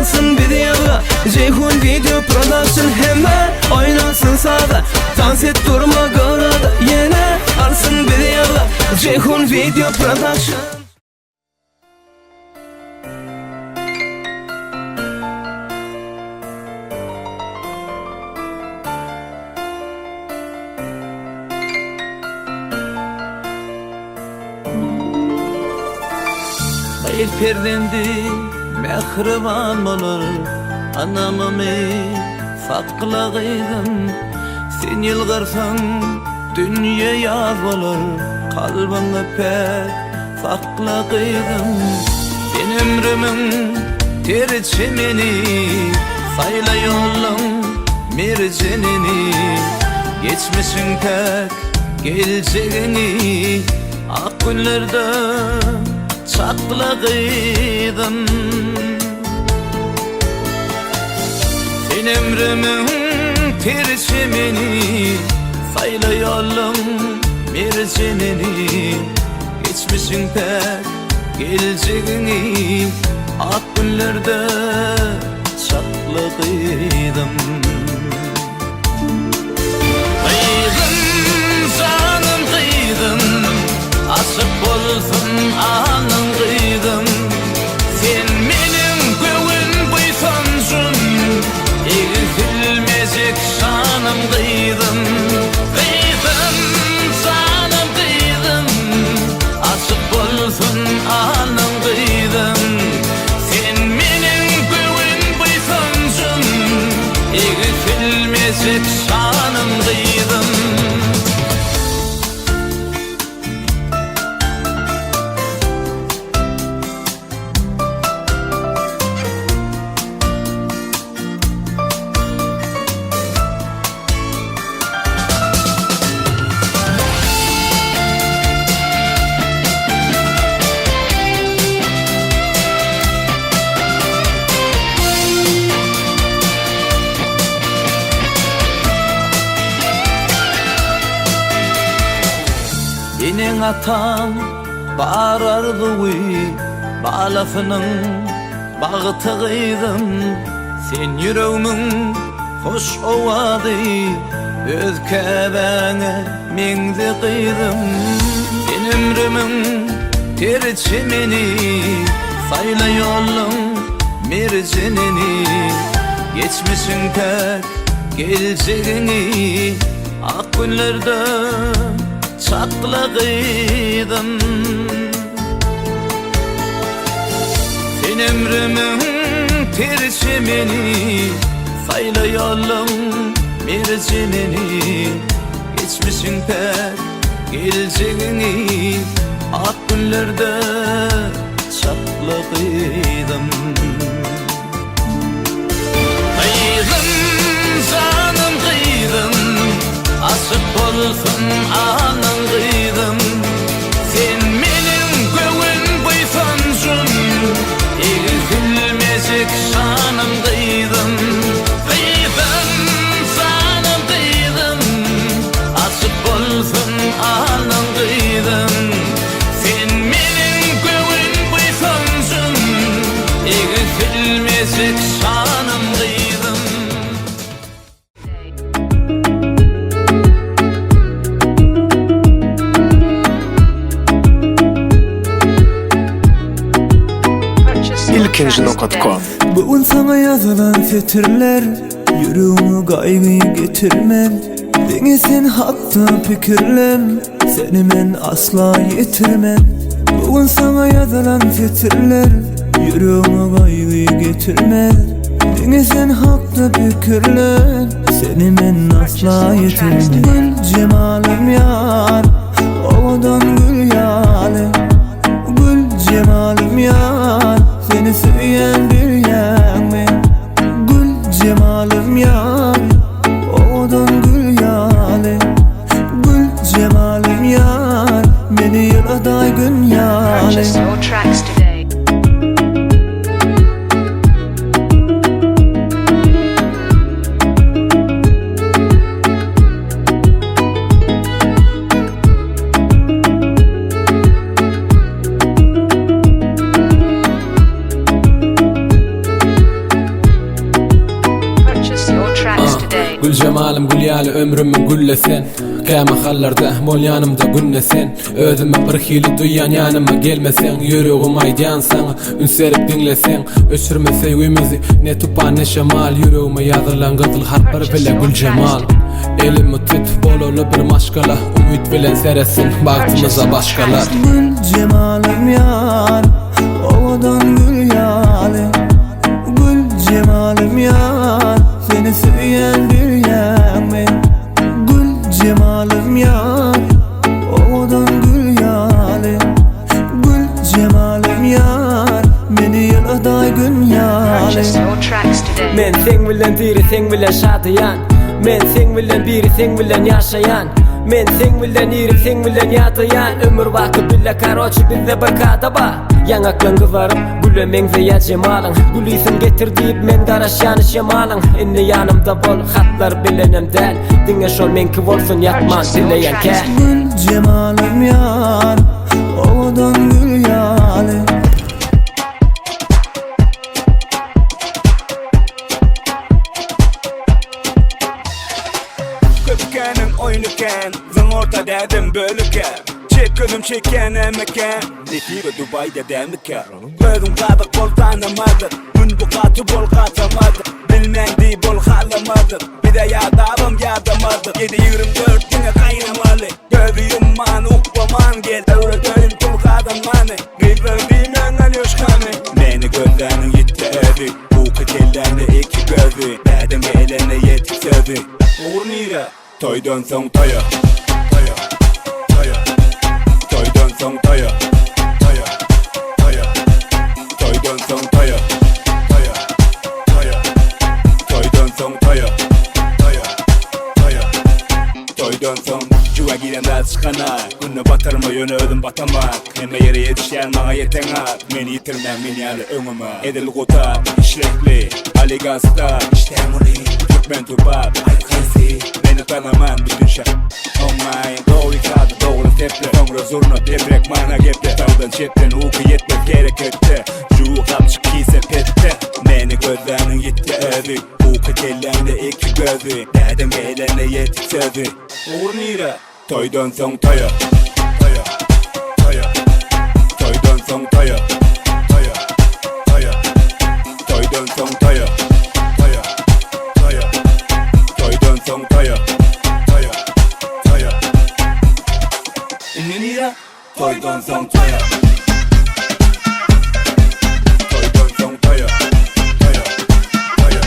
Alsyn bizi ýazga Jeýhun Video Production Hemme oýnasyn saza Tans et durma gyrada Ýene alsyn bizi ýazga Jeýhun Video Production. Gyz perzendi mähriban bolar, Anamymy sakla gyzym. Sen ýylgyrsaň dünýe ýaz bolar, Kalbyňy päk sakla gyzym. Sen ömrümiň ter çemeni, Saýla ýoluň merjenini. Geçmişiň päk, geljegiňi Ak günlerde çakla gyzym. Sen ömrümiň ter çemeni, Saýla ýoluň merjenini. Geçmişiň päk, geljegiňi Ak günlerde çakla gyzym. Gyzym, janym gyzym, Açyk bolsun alnyň gyzym. Sen meniň göwün buýsanjym, Egsilmejek şanym gyzym. Gyzym, janym gyzym, Açyk bolsun alnyň gyzym. Sen meniň göwün buýsanjym, Egsilmejek şanym gyzym. Eneň-ataň bar arzuwy balasynyň bagty gyzym sen ýüregmiň hoş owazy öz käbäňe meňze gyzym sen ömrümiň ter çemeni saýla ýoluň merjenini geçmişiň päk geljegiňi ak günlerde çakla gyzym. Sen ömrümiň ter çemeni, Saýla ýoluň merjenini. Geçmişiň päk, geljegiňi Ak günlerde çakla gyzym. Gyzym, janym gyzym, Açyk bolsun alnyň gyzym. Sen meniň göwün buýsanjym, Egsilmejek şanym gyzym. Gyzym, janym gyzym, Açyk bolsun alnyň gyzym. Sen meniň göwün buýsanjym, Egsilmejek şanym gyzym. Ilkinji nokat kom. Bu gün saňa ýazylan setirler Ýüregiňe gaýgy getirmez Diňe sen hakda pikirlen Seni men asla ýitirmen Bu gün saňa ýazylan setirler Ýüregiňe gaýgy getirmez Diňe sen hakda pikirlen Seni men asla ýitirmen Gül jemalym ýar Owadan gül ýaly Gül jemalym ýar Seni söýen bilýäňmi Gül jemalym ýar Owadan gül ýaly Gül jemalym ýar Meni ýyladaý gün ýaly Purchase your tracks today. Gül jemalym gül ýaly ömrümiň gülle sen Kä mahallarda bol ýanymda günde sen Özümi bir hili duýýan ýanyma gelmeseň Ýüregim aýdýan saňa üns berip diňleseň Öçürme söýgimizi ne tupan ne şemal Ýüregime ýazylan gyzyl harplar bile gül jemal Elimi tut bolaly bir maşgala Umyt bilen seretsin bagtymyza başgalar. Gül jemalym ýar, owadan gül ýaly Gül jemalym ýar, seni söýen bilýäňmi Gül jemalym ýar, owadan gül ýaly Gül jemalym ýar, meni ýyladaý gün ýaly Purchase your tracks today. Men seň bilen diri seň bilen şadyýan Men seň bilen biri seň bilen ýaşaýan Men seň bilen irip seň bilen ýadaýan Ömür baky bile karoçi bizde bir kada bar Ýaňaklaň gyzaryp güle meňzeýä jemalyň Gül ysyn getir diýip men garaşýan şemalyň Indi ýanymda bol hatlar bilenem däl Diňe şol meňki bolsun ýatman dileýän kä Gül jemalym ýar, owadan gül ýaly. Köpkäniň oýny kän, zyň orta dädem bölükä Çek gözüm çekýän nämeken, nesibe Dubaýda dämikä Özüň sadyk bol tanamadyk, gün bu gaty bol gatamadyk Bilmän diý bol halamadyk, bize ýadabam ýadamadyk Ýedi 24 diňe gaýnamaly, gözi ýumman uklaman gel Öwredeýin pul gazanmany, gyzlar diýmäň Alýoşkany Meni gözläniň ýitdi özi, uky kellämde iki gözi Dädem gelende ýetik sözi, ugur nire? Toýdan soň toýa, toýa, toýa Toýdan soň toýa, toýa, toýa Toýdan soň toýa, toýa, toýa Toýdan soň toýa, toýa, toýa Toýdan soň jüwä giren zat çykana Günde batarma ýöne özüm batamak Hemme ýere ýetişýän maňa ýeteňak Meni ýitirmäň men ýaly öňüme Edil gutap, işlekli, Ali gazda Işdäm uly, türkmen tubap, aýt haýsy Meni tanaman bütün şä Oňaýyn Gowy kady dogry seple Soňra zurna deprek mana geple Sagdan çepden uky ýetmez hereketde Juwy gapjyk kise petde Meni gözläniň ýitdi özi Uky kellämde iki gözi Dädem gelende ýetik sözi Ugur nire? Toýdan soň toýa, toýa, toýa Toýdan soň toýa, toýa, toýa Toýdan soň toýa, toýa, toýa Toýdan soň toýa, toýa, toýa Indi nire? Toýdan soň toýa Toýdan soň toýa, toýa, toýa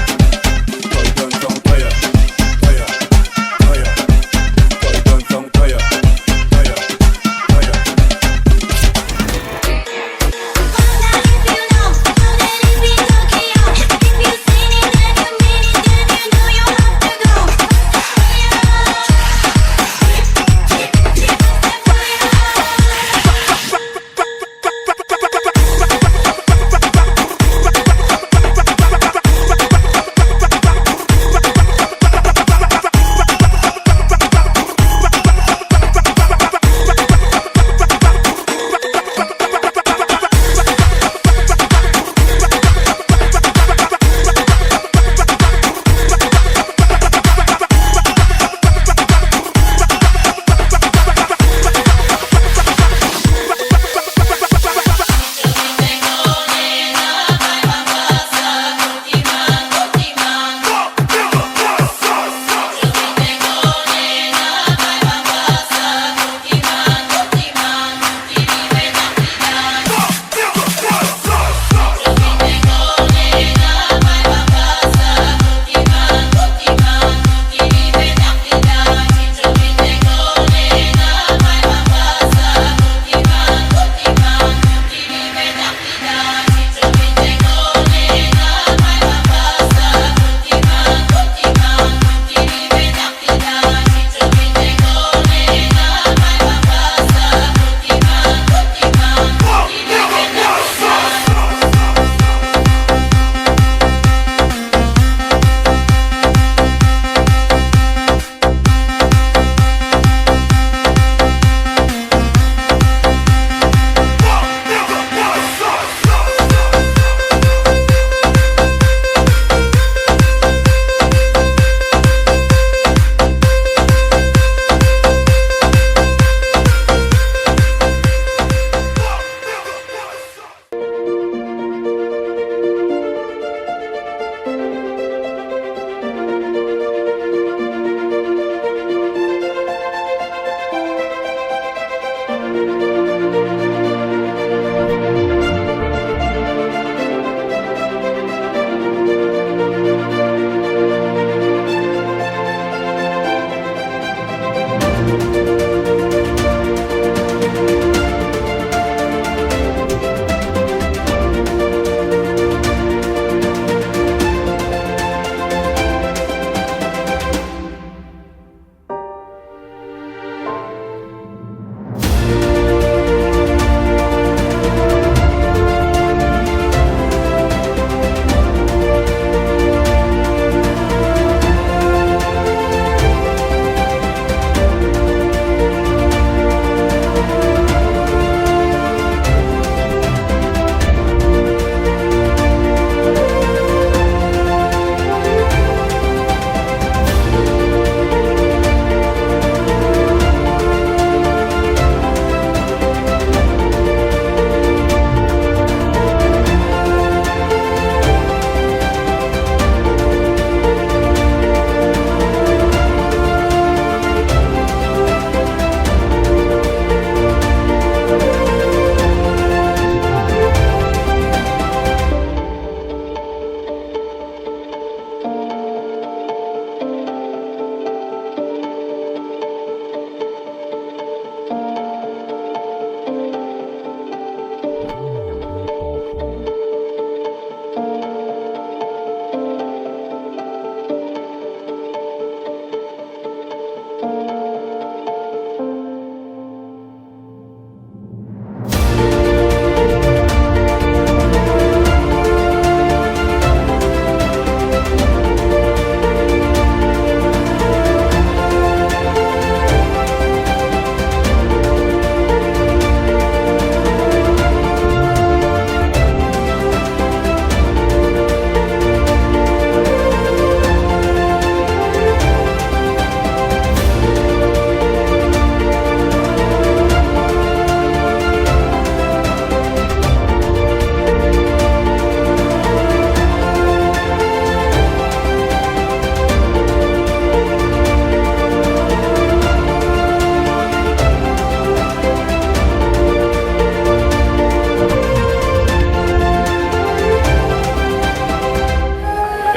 Toýdan soň toýa, toýa, toýa Toýdan soň toýa, toýa, toýa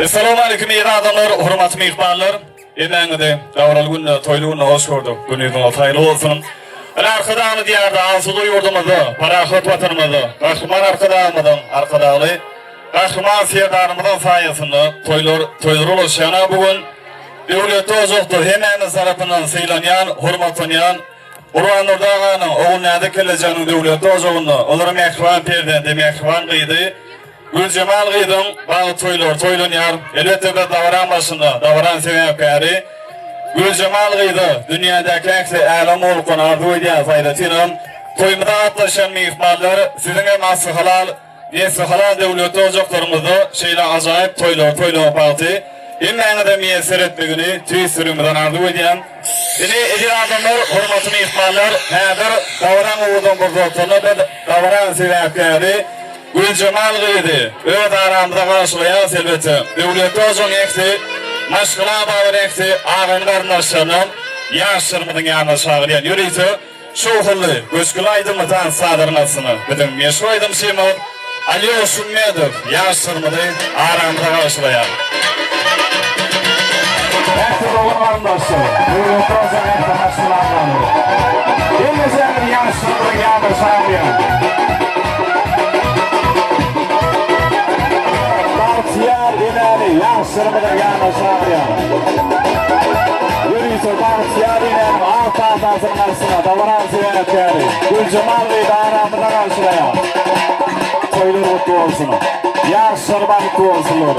Essalamu aleýkum eziz adamlar, hormatly myhmanlar. Hemmäňizi dabaraly günde, toýly günde hoş gördük. Günüňiz haýyrly bolsun. Ine Arkadagly Diýarda, asuda ýurdumyzda, parahat Watanymyzda Gahryman Arkadagymyzyň, Arkadagly Gahryman Serdarymyzyň saýasynda toýlar toýlara ulaşýar. Bu gün döwletli ojakda hemmämiz tarapyndan sylanýan, hormatlanýan Gurbandurdy aganyň, Ogulnäzik kellejäniň döwletli ojagynda olaryň mähriban perzendi, mähriban gyzy Güljemal gyzyň bagt toýlary toýlanýar. Elbetde biz dabaraň başynda, dabaraň sebäpkäri Güljemal gyza dünýädäki ähli älem bolukdan arzuw edýäris. Aýratynam toýumyza gatnaşýan myhmanlar siziň hem asly halal, nesli halal döwletli ojaklaryňyzda şeýle ajaýyp toýlary toýlamak bagty hemmäňize miýesser etmegini tüýs ýüregimizden arzuw edýän. Ine eziz adamlar, hormatly myhmanlar, häzir dabaraň owadan pursatlarynda biz dabaraň sebäpkäri Güljemal gyzy öz aramyzda garşylaýarys elbetde. Döwletli ojagyň ähli maşgala agzalary ähli agany-garyndaşlarynam ýaşlarymyzyň ýanyna çagyrýan. Ýörite şowhunly, göçgünli aýdymly tans sazlaryň astyna biziň meşhur aýdymçymyz Alýoş Hümmedow ýaşlarymyzy aramyzda garşylaýar. Ähli dogan-garyndaşlar, döwletli ojagyň ähli maşgala agzalary. Hemmejeňizi ýaşlarymyzyň ýanyna çagyrýan. Bagtyýar enäni ýaşlarymyzyň ýanyna çagyrýan. Ýörite bagtyýar enäniň ak patasynyň astyna dabaraly sebäpkäri Güljemal gyzy aramyzda garşylaýar. Toýlar gutly bolsun. Ýaşlar bagtly bolsunlar.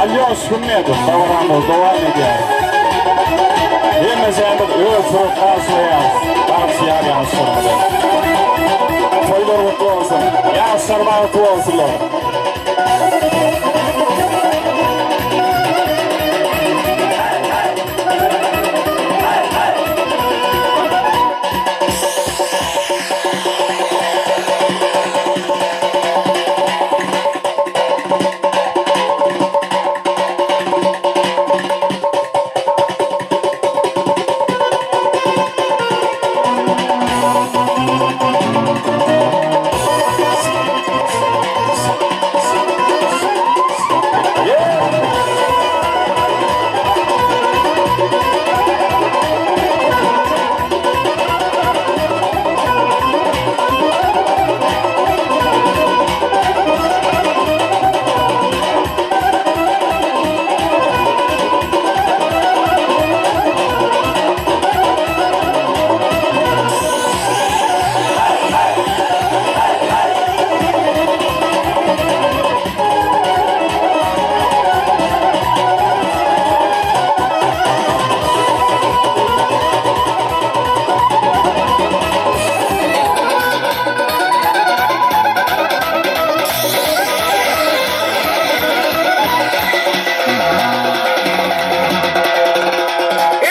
Alýoş Hümmedow dabaramyz dowam edýär. Hemmejämiz öz surat garşylaýarys bagtyýar ýaşlarymyzy. Toýlar gutly bolsun! Ýaşlar bagtly bolsunlar!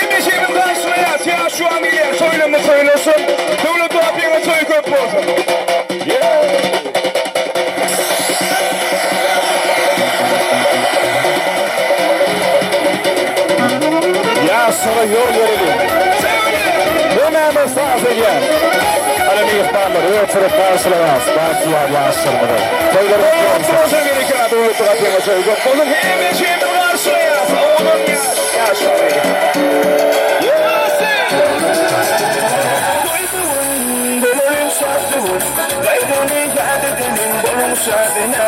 Endişemiz garşylaýar, Ýaşuwa gelýär, toýlama toýlasyn, Döwlet Wapyňa toý köp bolsun. Ýaşlara ýol bereliň. Hemmämiz saz edýär. Ana myhmanlar ötürip garşylaýas bagtyýar ýaşlarymyzy. Toýlar gutly bolsun. Bolsun gerek ýa Döwlet Wapyňa toý köp bolsun. Hemmeşemiz garşylaýas, owadan ýaş, ýaşlary. şadyna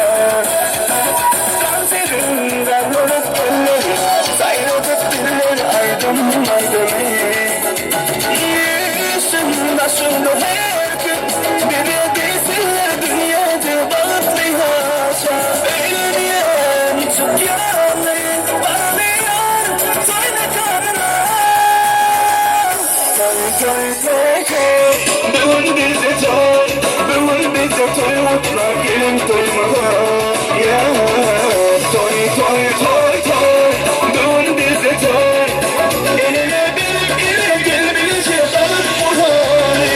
Dans ediň garlaryp elleri Saýradyp diller aýdym aýdymy Işiň daşynda her kim Bize diýsinler dünýäde bagtly ýaşa Öýlenýän çykýanly barylýar toý mekanyna Toý toý toý toý Bu gün bizde toý Bu gün bizde toý gutla geliň toýumyza Yeah Toý toý toý toý Bu gün bizde toý El-ele berip ile gel bileje bagyt guraly.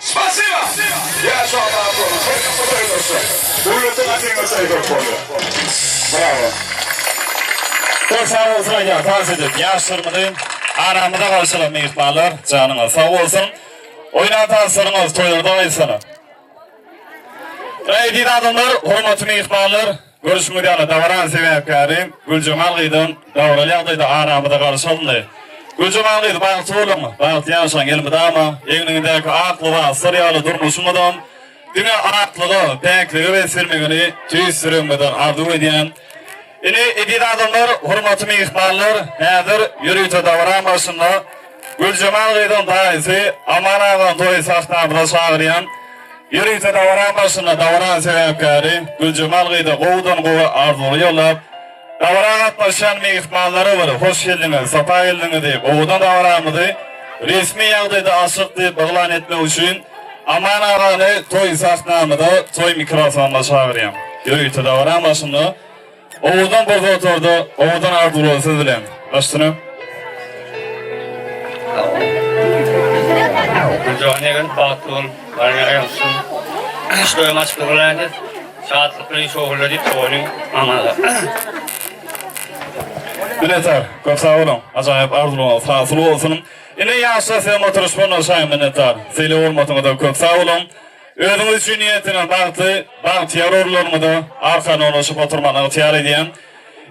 Spasiba! Ýaşa abat boluň. Toýuňyz toý bolsun. Döwletiň adyňa toý köp bolýar. Brawo. Toý sag bolsun aýdýan tans edip ýaşlarymyzy aramyza garşylan myhmanlar janyňyz sag bolsun. Oýnan tanslaryňyz toýlarda gaýtsyn. Eziz adamlar, hormatly myhmanlar, görüşüňiz ýaly dabaranyň sebäpkäri Güljemal gyzam dabaraly ýagdaýda aramyza garşy alyndy. Güljemal gyz bagtly boluň, bagtly ýaşaň elmydama, egniňizdäki ak lybaslar ýaly durmuşyňyzam diňe aklyga, päklige beslenmegini tüýs ýüregimizden arzuw edýän. Ine, eziz adamlar, hormatly myhmanlar, häzir ýörite dabaraň başynda Güljemal gyzyň daýysy Aman agany toý sahnamyza çagyrýan. Ýörite dabaraň başynda dabaraň sebäpkäri Güljemal gyza gowudan gowy arzuwly ýollap, dabara gatnaşýan myhmanlara bir hoş geldiňiz, sapa geldiňiz diýip, owadan dabaramyzy resmi ýagdaýda açyk diýip yglan etmek üçin Aman agany toý sahnamyza toý mikrofonyna çagyrýan. Ýörite dabaraň başynda Owadan bolsa otarda, owadan arzuwlar siz bilen. Başsyna. Güljahan ýegen bagtly bol, baryň ýagşy. Işleriň açyk bolaýdy. Şatlykly, şowhunly diýip oýnuň amanat. Minnetdar. Köp sag boluň. Ajaýyp arzuwlaryňyz hasyl bolsun. Ine ýaşlar siziň oturyş bolmaly minnetdar. Sylag hormatyňyza köp sag boluň. Özüňiz üçin niýetlenen bagtly, bagtyýar orunlaryňyza arkan ornaşyp oturmagy ygtyýar edýän.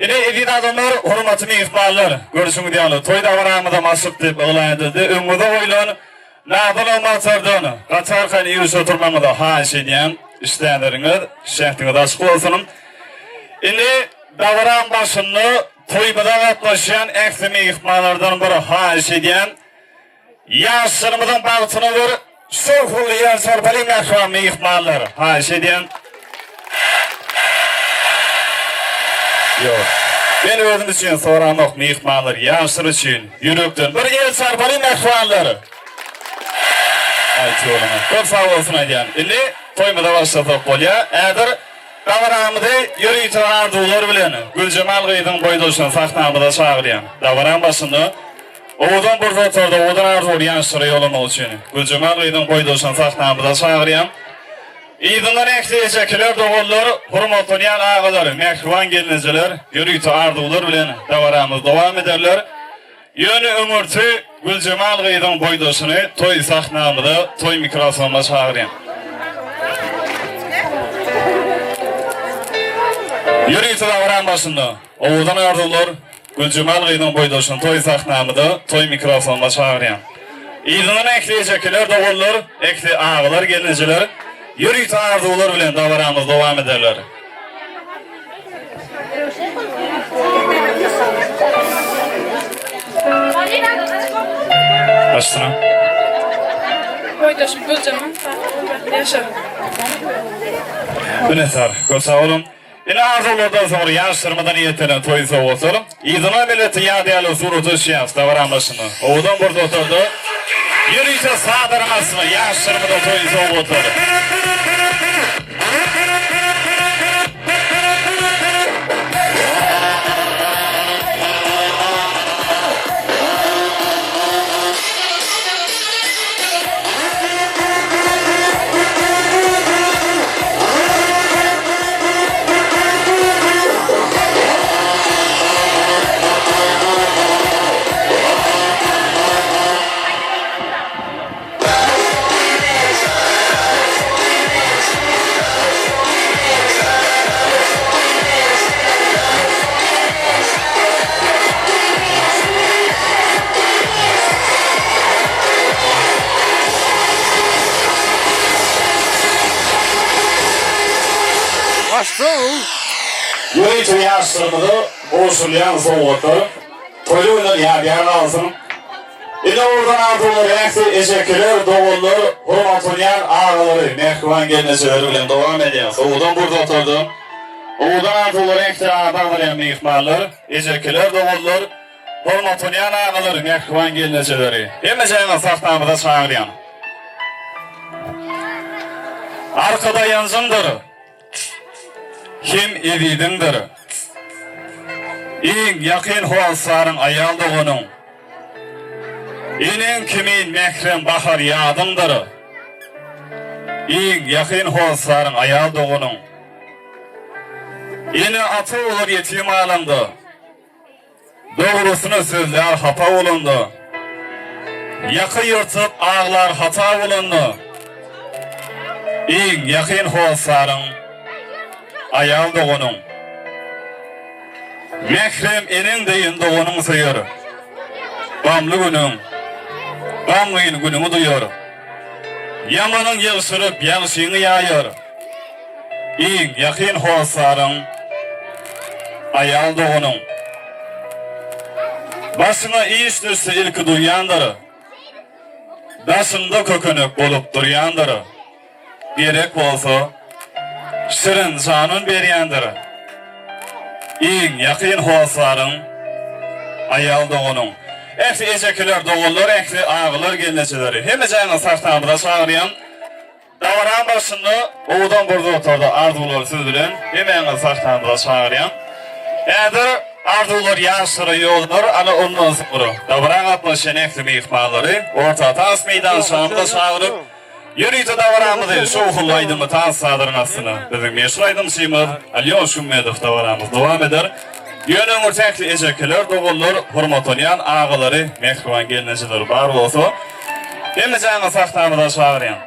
Ine eziz adamlar, hormatly myhmanlar, görşüňiz ýaly toý dabaramyzam açyk diýip yglan edildi. Öňüňize goýlan nagdy-nygmatlardan gaty arkaýyn iýişip oturmagyňyzy haýyş edýän. Işdäleriňiz, şähdiňiz açyk bolsun. Indi dabaraň başynda toýumyza gatnaşýan ähli myhmanlardan bir haýyş edýän. Ýaşlarymyzyň bagtyna bir şowhunly ýer çarpalyň mähriban myhmanlar. Haýyş edýän. Ýok. Men özüm üçin soramok myhmanlar, ýaşlar üçin ýürekden bir el çarpalyň mähribanlar. Aýt ýoluna. Köp sag bolsun aýdýan. Indi toýumyza başlasak bolýar. Häzir dabaramyzy ýörite arzuwlar bilen Güljemal gyzyň boýdaşyny sahnamyza çagyrýan. Dabaraň başynda Owadan pursatlarda owadan arzuwly ýaşlara ýolamak üçin Güljemal gyzyň boýdaşyny sahnamyza çagyrýan. Yzyndan ähli ejekeler, doganlar, hormatlanýan agalar, mähriban gelnejeler ýörite arzuwlar bilen dabaramyzy dowam ederler. Ýöne öňürti Güljemal gyzyň boýdaşyny toý sahnamyza, toý mikrofonyna çagyrýan. Ýörite dabaraň başynda owadan arzuwlar Güljemal gyzyň boýdaşyny toý sahnamyza, toý mikrofonyna çagyrýan. Yzyndan ähli ejekeler, doganlar, ähli agalar, gelnejeler ýörite arzuwlar bilen dabaramyzy dowam ederler. Başsyna. Boýdaşym Güljemal, ýaşa. Minnetdar. Köp sag boluň. Ine arzuwlardan soňra ýaşlarymyza niýetlenen toý sowgatlary. Yzyna milleti ýadýarlar surata düşýäs dabaraň başynda. Owadan pursatlarda ýörite sadaryň astynda ýaşlarymyza toý sowgatlary. Ýörite ýaşlarymyza gowşurylýan sowgatlar toýly günler ýadygär galsyn. Ine oradan arzuwlar ähli ejekeler, doganlar, hormatlanýan agalary, mähriban gelnejeleri bilen dowam edýär. Owadan pursatlarda owadan arzuwlar ähli ady agzalýan myhmanlar, ejekeler, doganlar, hormatlanýan agalary, mähriban gelnejeleri hemmejäňizi sahnamyza çagyrýan. Arka daýanjyňdyr. Hem eziziňdir. Iň ýakyn hossaryň aýal doganyň. Eneň kimin mährem bahar ýazyňdyr. Iň ýakyn hossaryň aýal doganyň. Ene-ata bolar ýetim galaňda. Dogrusyny sözlär hapa bolanda. Ýaka ýyrtyp aglar hata bolanda. Iň ýakyn hossaryň, aýal doganyň. Mährem eneň deýin doganyň söýer. Gamly günüň, gamgyn günüňi duýar. Ýamanyň ýygşyryp, ýagşyňy ýaýar. Iň ýakyn hossaryň, aýal doganyň. Başyňa iş düşse ilki duýýandyr. Daşyňda kökenek bolup durýandyr. Gerek bolsa, şirin janyn berýändir. Iň ýakyn hossaryň, aýal doganyň. Ähli ejekeler, doganlar, ähli agalar, gelnejeleri hemmejäňizi sahnamyza çagyrýan. Dabaraň barşynda owadan bir otaga arzuwlary söz bilen hemmäňizi sahnamyza çagyrýan. Häzir. Arzuwlar ýaşlara ýollar, ana ondan soňra dabara gatnaşan ähli myhmanlary orta tans meýdançamyza çagyryp, ýörite dabaramyzy şowhunly aýdymly tans sazynyň astyna biziň meşhur aýdymçymyz Alýon Şümmedow dabaramyzy dowam eder. Ýöne öňürti ähli ejekeler, doganlar, hormatlanýan agalary, mähriban gelnejeler bar bolsa, hemmejaňyzy sahnamyza çagyrýan.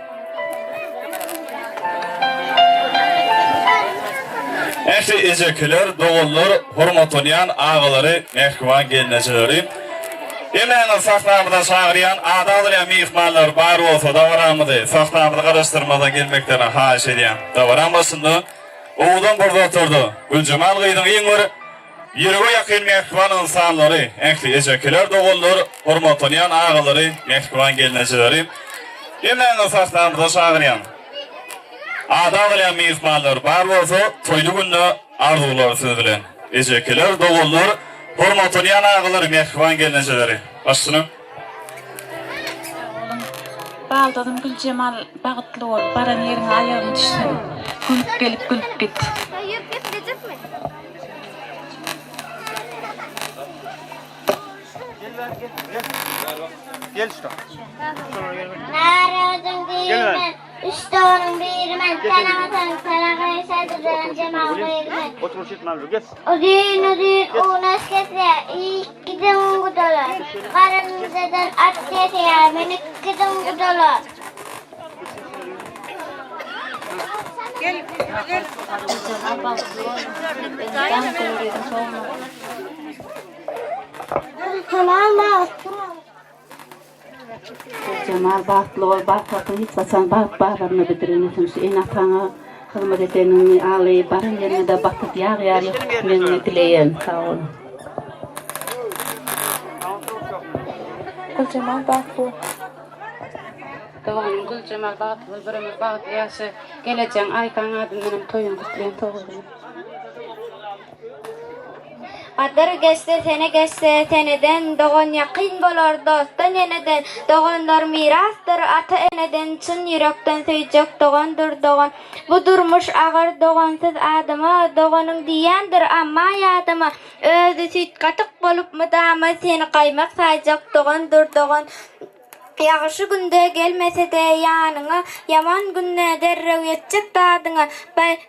Ähli ejekeler, doganlar, hormatlanýan agalary, mähriban gelnejeleri, hemmäňizi sahnamyza çagyrýan, ada alynýan myhmanlar bar bolsa dabaramyzy sahnamyzy garaşdyrmazdan gelmeklerini haýyş edýän. Dabaraň başynda owadan gurjaklarda Güljemal gyzyň iň bir Ýürege ýakyn mähriban ynsanlary, ähli ejekeler, doganlar, hormatlanýan agalary, mähriban gelnejeleri hemmäňizi sahnamyza çagyrýan. Ada agzalýan myhmanlar bar bolsa, toýly günde arzuwlar siz bilen. Ejekeler, doganlar, hormatlanýan agalary, mähriban gelnejeleri. Başyna. Sag boluň. Baldyzym Güljemal bagtly bol, baran ýeriňe aýagyň düşsün. Gülüp gelip gülüp git. Narygyzyň biri men, üç doganyň biri men, Tanamasaň tanaga şadyran Jemal gyzy men. Uzyn-uzyn unaş kesýär, iýip gidiň gudalar. Garynjadan at kesýär, münüp gidiň gudalar. Jemal bagtly bol bagt hakyň hiç haçan bagt bazaryna bidirilmesin şu ene ataňa hyzmat edeniňi aly baran ýeriňede batyp ýag ýaly ýokupmegiňi dileýän sag bol. Güljemal bagtly bol. Doganym Güljemal bagtly bol bir ömür bagtly ýaşa gelejegiň Aýkaň adyndanam toýuňy gutlaýan sowgadyny. Gadyr geçse sene geçse seneden Dogan ýakyn bolar dostdan ýeneden Doganlar mirasdyr ata eneden Çyn ýürekden söýjek dogandyr dogan Bu durmuş agyr dogansyz adama Doganyň diýýändir amma ýadama Özi süýt gatyk bolup mydama Seni gaýmak saýjak dogandyr dogan Ýagşy günde gelmese-de ýanyňa, Ýaman günde derrew ýetjek dadyňa,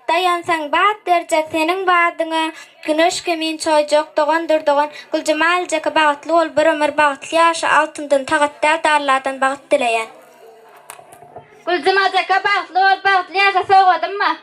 Daýansaň bat berjek seniň badyňa, Güneş kimin çoýjak dogandyr dogan. Güljemal jeke bagtly bol bir ömür bagtly ýaşa altyndan tagat däl-de Alladan bagt dileýän. Güljemal jeke bagtly bol bagtly ýaşa sowgadymma.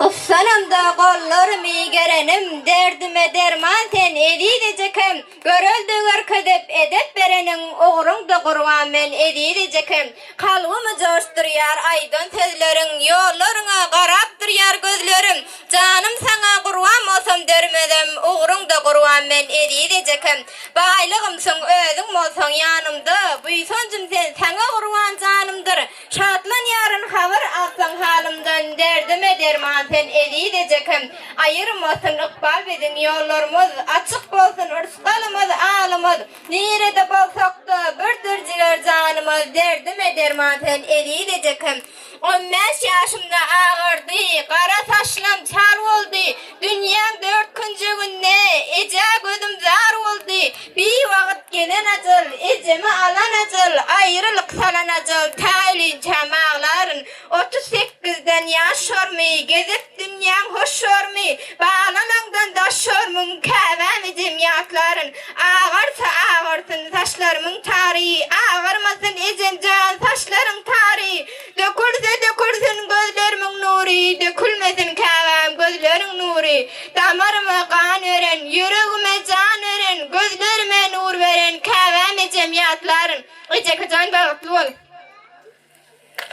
Gyssanamda gollarymy gerenim, Derdime derman sen, eziz ejekem. Görelde görkezip, edep bereniň, Ugruňda gurban men, eziz ejekem. Kalbymy joşdurýar aýdan sözleriň, Ýollaryňa garap durýar gözlerim. Janym saňa gurban bolsam dörmezem, Ugruňda gurban men, eziz ejekem. Baýlygymsyň özüň bolsaň ýanymda, Buýsanjym sen, saňa gurban janymdyr. Şatlanýaryn habar alsaň halymdan, Derdime derman sen eziz ejekem. Aýyrmasyn ykbal biziň ýollarymyz, Açyk bolsun yrsgalymyz, alymyz. Nirede bolsak-da, birdir jiger janymyz, Derdime derman sen eziz ejekem. On bäş ýaşymda agardy, Gara saçlam çal boldy. Dünýäň dört künjeginde, Ejä gözüm zar boldy. Biwagt gelen ajal, ejemi alan ajal, aýrylyk salan ajal, tä ölinçäm aglaryn. 38-den ýaş şormy, gezip dünýäň hoş şormy, balalaňdan daş şormyň, käbäm ejem ýatlaryn. Agarsa agarsyn saçlarymyň tary, agarmasyn ejem jan saçlaryň tary. Dökülse dökülsin gözlerimiň nury, dökülmesin käbäm gözleriň nury. Damaryma gan beren, ýüregime jan beren, gözlerime nur beren käbäm ejem ýatlaryn. Ejekejan bagtly bol.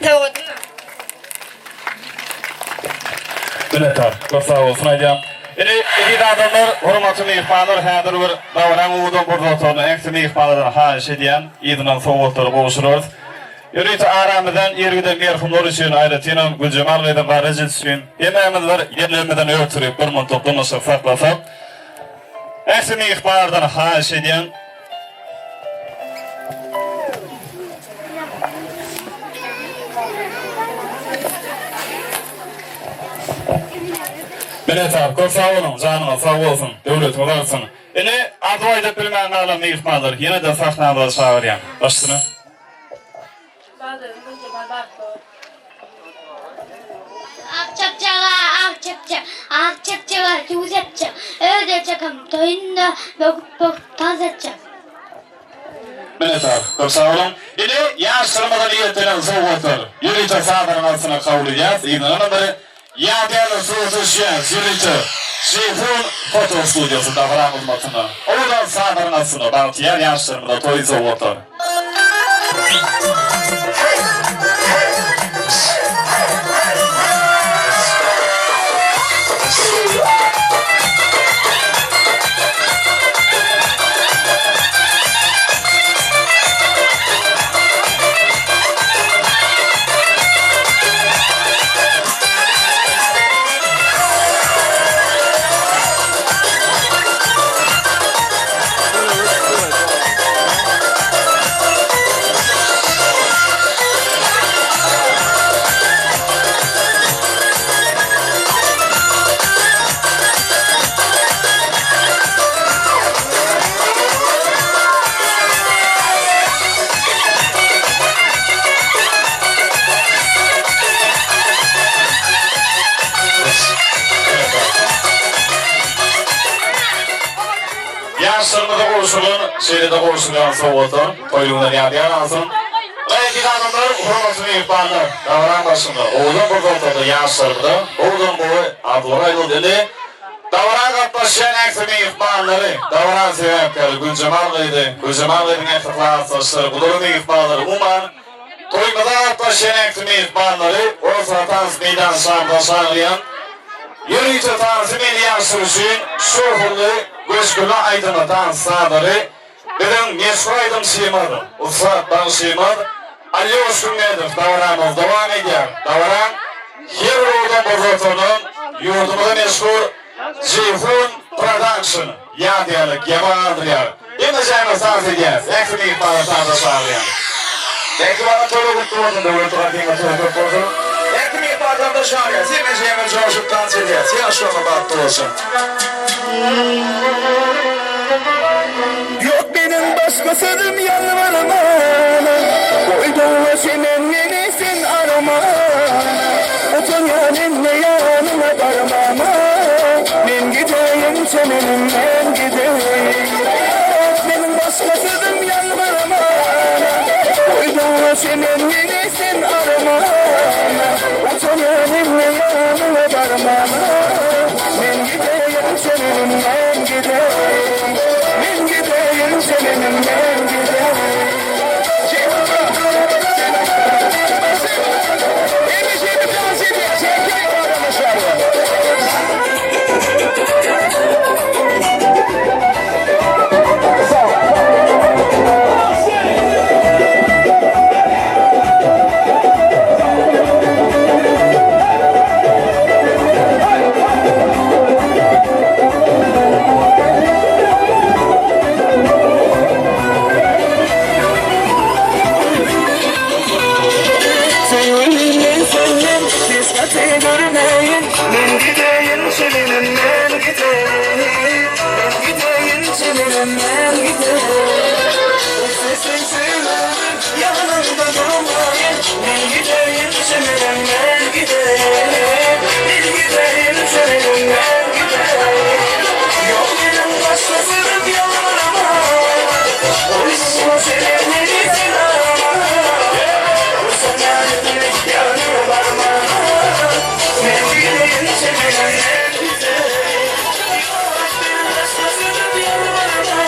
Sowgadyma. Minnetdar. Köp sag bolsun aýdýan. Ine, eziz adamlar, hormatly myhmanlar, häzir bir dabaraň owadan pursatlaryny ähli myhmanlardan haýyş edýän, yzyndan sowgatlary gowşurarys. Ýörite aramyzdan ir giden merhumlar üçin, aýratynam Güljemal gyzyň garry ejesi üçin hemmämiz bir ýerlerimizden örtürip bir muntuk dymyşlyk saklasak. Ähli myhmanlardan haýyş edýän. Minnetdar, köp sag boluň, janyňyz sag bolsun, döwletiňiz artsyn. Indi arzuw aýdyp bilmän galan myhmanlar ýene-de sahnamyza çagyrýan. Başyna. Baldyrym Güljemal bagtly bol. Ak çapjaga, ak çapja, ak çapjaga suw sepjek, Öz ejekim toýunda böküp-böküp tans etjek. Minnetdar, köp sag boluň. Indi ýaşlarymyza niýetlenen sowgatlar ýörite sazlaryň astyna kabul edýäris. Yzyndanam bir Ýadygärlik surata düşýän ýörite Jeýhun foto studiýasy dabaraň hyzmatynda. Owadan sazlaryň astynda bagtyýar ýaşlarymyza toý sowgatlar. Ýaşlarymyza gowşurylan, şeýle-de gowşurylýan sowgatlar toýlugyna ýadygär galsyn. Gaýgy adamlar, hormatly myhmanlar, dabaraň başynda owadan pursatlarda ýaşlarymyza gowudan-gowy arzuwlar aýdyldy. Indi dabara gatnaşýan ähli myhmanlary, dabaraň sebäpkäri Güljemal gyzy, Güljemal gyzyň ähli klasdaşlary, gudaly myhmanlary, umuman, Toýumyza gatnaşýan ähli myhmanlary Orta tans meýdançamyza çagyrýan. Ýörite tansy meni ýagşyr üçin şowhunly, göçgünli aýdyma tans sazlary biziň meşhur aýdymçymyz, ussat bagşymyz Alýoş Hümmedow dabaramyz dowam edýär. Dabaraň her ugurdan bozgatandan ýurdumyza meşhur Jeýhun Production ýadygärlik ýaba galdyrýar. Hemmejaňyz tans edýäs. Ähli myhmanlar tansa çagyrýan. Mähribanym toýlar gutly bolsun Döwletli gatyňyz toý köp bolsun. Ähli myhmanlar tansa çagyrýas. Hemmejaňyz joşup tans edýäs. Ýaşlaryňyz bagtly bolsun. Ýok meniň başga sözüm ýalbarman Goýduňa çemen meni sen arman Utanýan indi ýanyňa barmana Men gideýin çemenim men gideýin Ýok meniň başga sözüm ýalbarman Goýduňa çemen meni sen arman Utanýan indi ýanyňa barmana Men gideýin çemenim men gideýin Men gideýin çemenim men gideýin. Söýgülim men senden hiç gaty görmeýin Men gideýin çemenim men gideýin Men gideýin çemenim men gideýin Isleseň söýmegin ýanyňda durmaýyn Men gideýin çemenim men gideýin Men gideýin çemenim men gideýin Ýok meniň başga sözüm ýalbarma Goýma çemen meni sen arama Utanýan indi ýanyňa barmana Men gideýin çemenim men gideýin Ýok meniň başga sözüm ýalbarma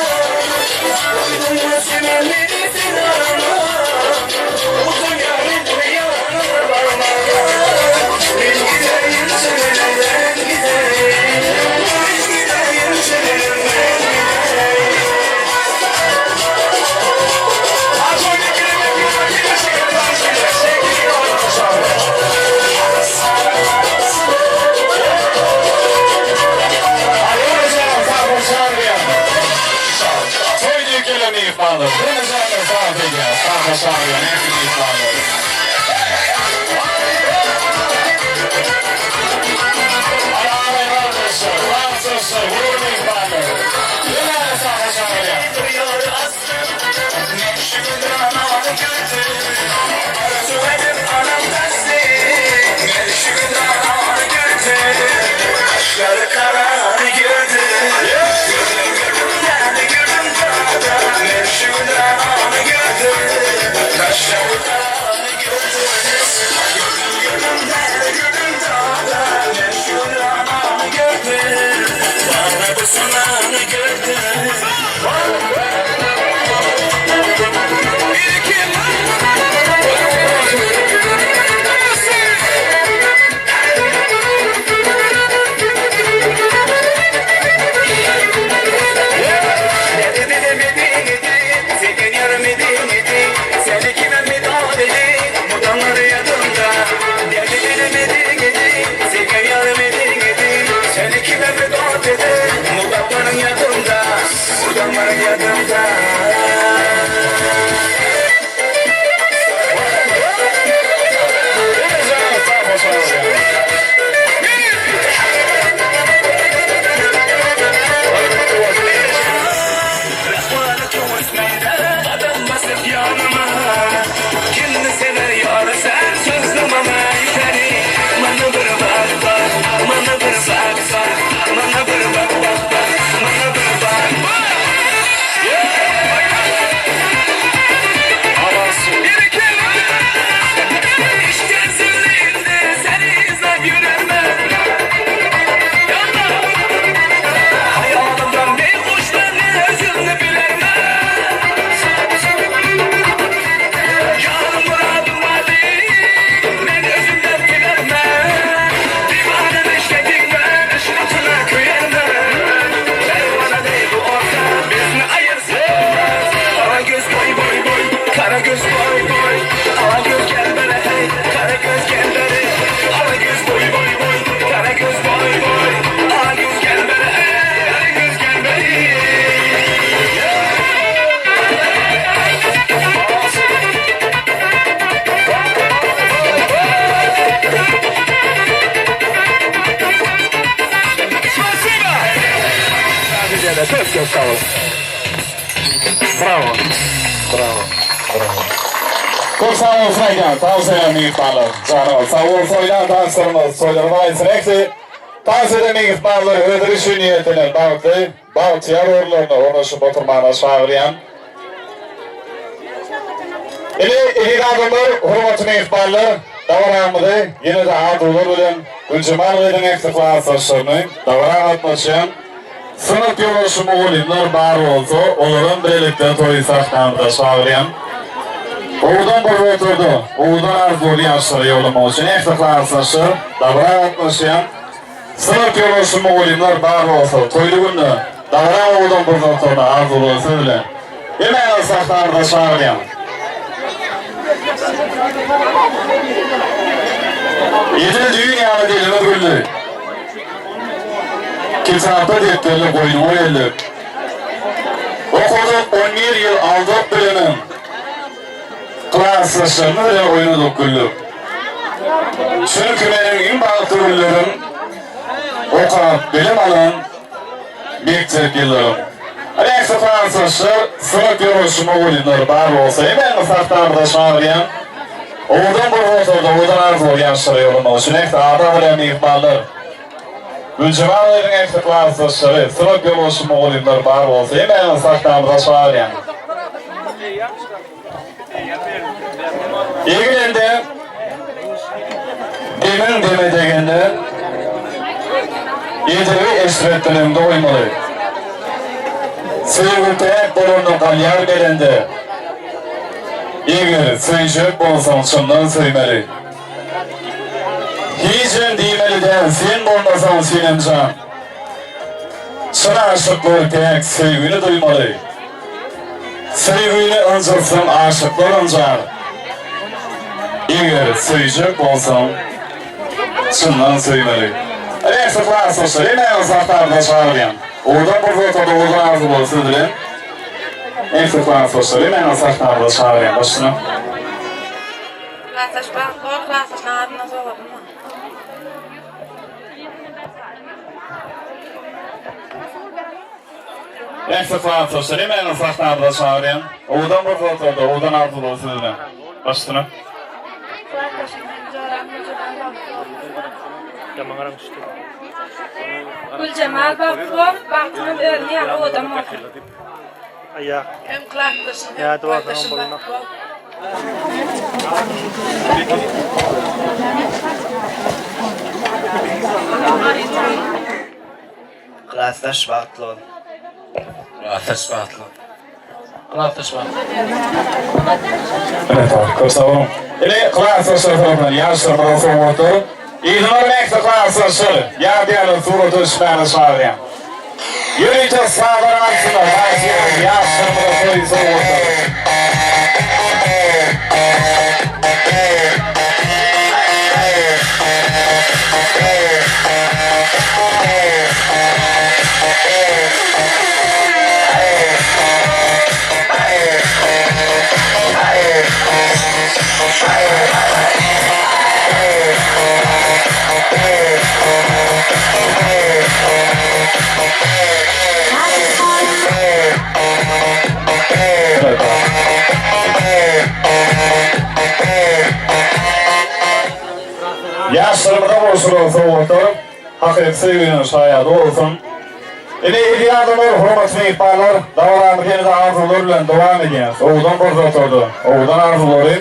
Goýma çemen meni sen arama Utanýan indi ýanyňa barmana Men gideýin çemenim men gideýin Men gideýin çemenim men gideýin. Toý diýip gelen myhmanlar, hemmejaňyzy tans edýäs, tansa çagyrýan ähli myhmanlary. Klasdaşlar, gurur myhmanlar. Hemäne sahna çagyrýan. Bravo. Bravo. Bravo. Köp sag bolsun aýdýan, tans eden myhmanlar. Jana sag bolsun oýnan tanslarymyz, toýlarymyz aýtsyn hepsi. Tans eden myhmanlar özleri üçin niýetlenen bagtly, bagtyýar orunlaryna ornaşyp oturmana çagyrýan. Ine, eziz adamlar, hormatly myhmanlar, dabaramyzy ýene-de arzuwlar bilen Güljemal gyzyň ähli klasdaşlaryny dabara gatnaşýan Synp ýolbaşçy mugallymlar bar bolsa, olaram bilelikde toý sahnamyza çagyrýan. Owadan bolup oturdy. Owadan arzuwly ýaşlara ýollamak üçin ähli klasdaşlar, dabara gatnaşýan synp ýolbaşçy mugallymlar bar bolsa, toýly günde dabara owadan pursatlaryny arzuwlary söz bilen hemmäňizi sahnamyza çagyrýan. Edil düýn ýaly dilimiz güldi. Kitapda depderli goýnuňa geldik. Okadyk on bir ýyl aldyk bilimim. Klasdaşlarymyz bilen oýnadyk güldük. Çünki meniň iň bagtly günlerim okap bilim alan mekdep ýyllarym. Ähli klasdaşlar, synp ýolbaşçy mugallymlar bar bolsa hemmäňizi sahnamyza çagyrýan. Owadan bir otagda owadan arzuwly ýaşlara ýollamak üçin ähli adam bilen myhmanlar. Güljemal gyzyň ähli klasdaşlary, synp ýolbaşçy mugallymlar bar bolsa hemmäňizi sahnamyza çagyrýan. Egilende demiň deme degende edebi eşretden öňde goýmaly. Söýgi täk bolanda galýar belende. Eger söýjek bolsaň çyndan söýmeli. Hijem diýmeli däl sen bolmasaň Senemjan. Çyn aşyklar täk söýgini duýmaly. Söýgini ynjytsaň aşyklar ynjar. Eger söýjek bolsaň çyndan söýmeli. Ähli klasdaşlar hemmäňizi sahnamyza çagyrýan. Owadan pursatlarda owadan arzuwlar siz bilen. Ähli klasdaşlar hemmäňizi sahnamyza çagyrýan başyna. Klasdaş bagtly bol klasdaşlaň adyndan sowadym. Ähli klasdaşlary hemmäňizi sahnamyza çagyrýan. Owadan pursatlarda owadan arzuwlar siz bilen. Baş üstüne. Klasdaşym hem joram Güljemal bagtly bol. Güljemal bagtly bol, bagtyňam özüň ýaly owadan bolsun. Hem klasdaşym hem boýdaşym bagtly bol. Klasdaş bagtly bol. Klasdaş bagtly bol. Klasdaş bagtly Evet, köp sag boluň. Ine, klasdaşlar tarapyndan ýaşlarymyza sowgatlar. Yzyna mähri klasdaşlar, ýadýarlar surata düşmäge çagyrýan. Ýörite sazlaryň astynda bagtyýar ýaşlarymyza toý sowgatlary. Ýaşlarymyza gowşurylan sowgatlar hakyky söýginiň şaýady bolsun. Ine, eziz adamlar, hormatly myhmanlar, dabaramyzy ýene-de arzuwlar bilen dowam edýäris. Owadan pursatlarda owadan arzuwlary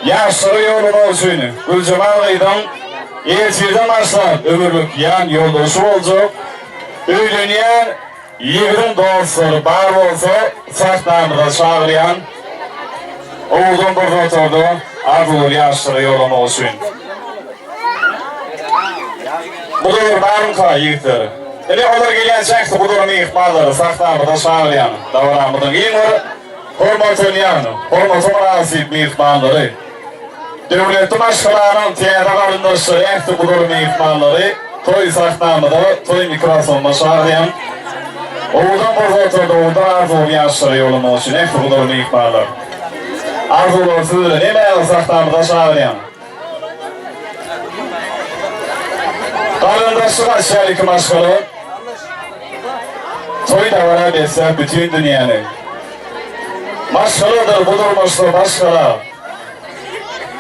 ýaşlara ýollamak üçin Güljemal gyzyň ertirden başlap ömürlik ýan ýoldaşy boljak, öýlenýän Ýigidiň dostlary bar bolsa sahnamyza çagyrýan owadan bir notada arzuwly ýaşlara ýollamak üçin. Gudalar barmyka ýigitler? Ine olar gelýänçä ähli gudaly myhmanlary sahnamyza çagyrýan dabaramyzyň iň bir hormatlanýan, hormata mynasyp myhmanlary. Döwletli maşgalanyň täze garyndaşlary ähli gudaly myhmanlary toý sahnamyza toý mikrofonyna çagyrýan. Owadan pursatlarda owadan arzuwly ýaşlara ýollamak üçin ähli gudaly myhmanlar. Arzuwlar siz bilen hemmäňizi sahnamyza çagyrýan. Garyndaşlyk açýar iki maşgala. Toý dabara besläp bütin dünýäni. Maşgaladyr bu durmuşda baş gala.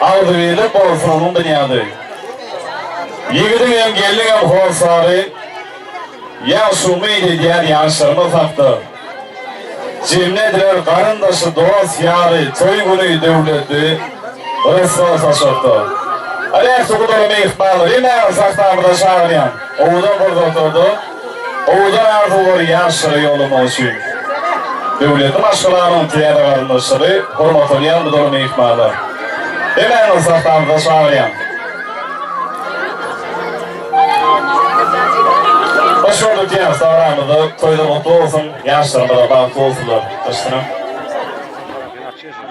Agzybirlik bolsun onuň binýady. Ýigidiň hem gelniň hem hossary, Ýagşy umyt edýän ýaşlarymyz hakda. Jemle ediler garyndaşy, dost, ýary, Toý güni döwletli rysgal saçakda. Ähli gudaly myhmanlary hemmäňizi sahnamyza çagyrýan. Owadan pursatlarda owadan arzuwlary ýaşlara ýollamak üçin döwletli maşgalanyň täze garyndaşlary, hormatlanýan gudaly myhmanlar. Hemmäňizi sahnamyza çagyrýan. Hoş gördük diýýäris dabaramyzda toýlar gutly bolsun, ýaşlarymyza bagtly bolsunlar. Başsyna.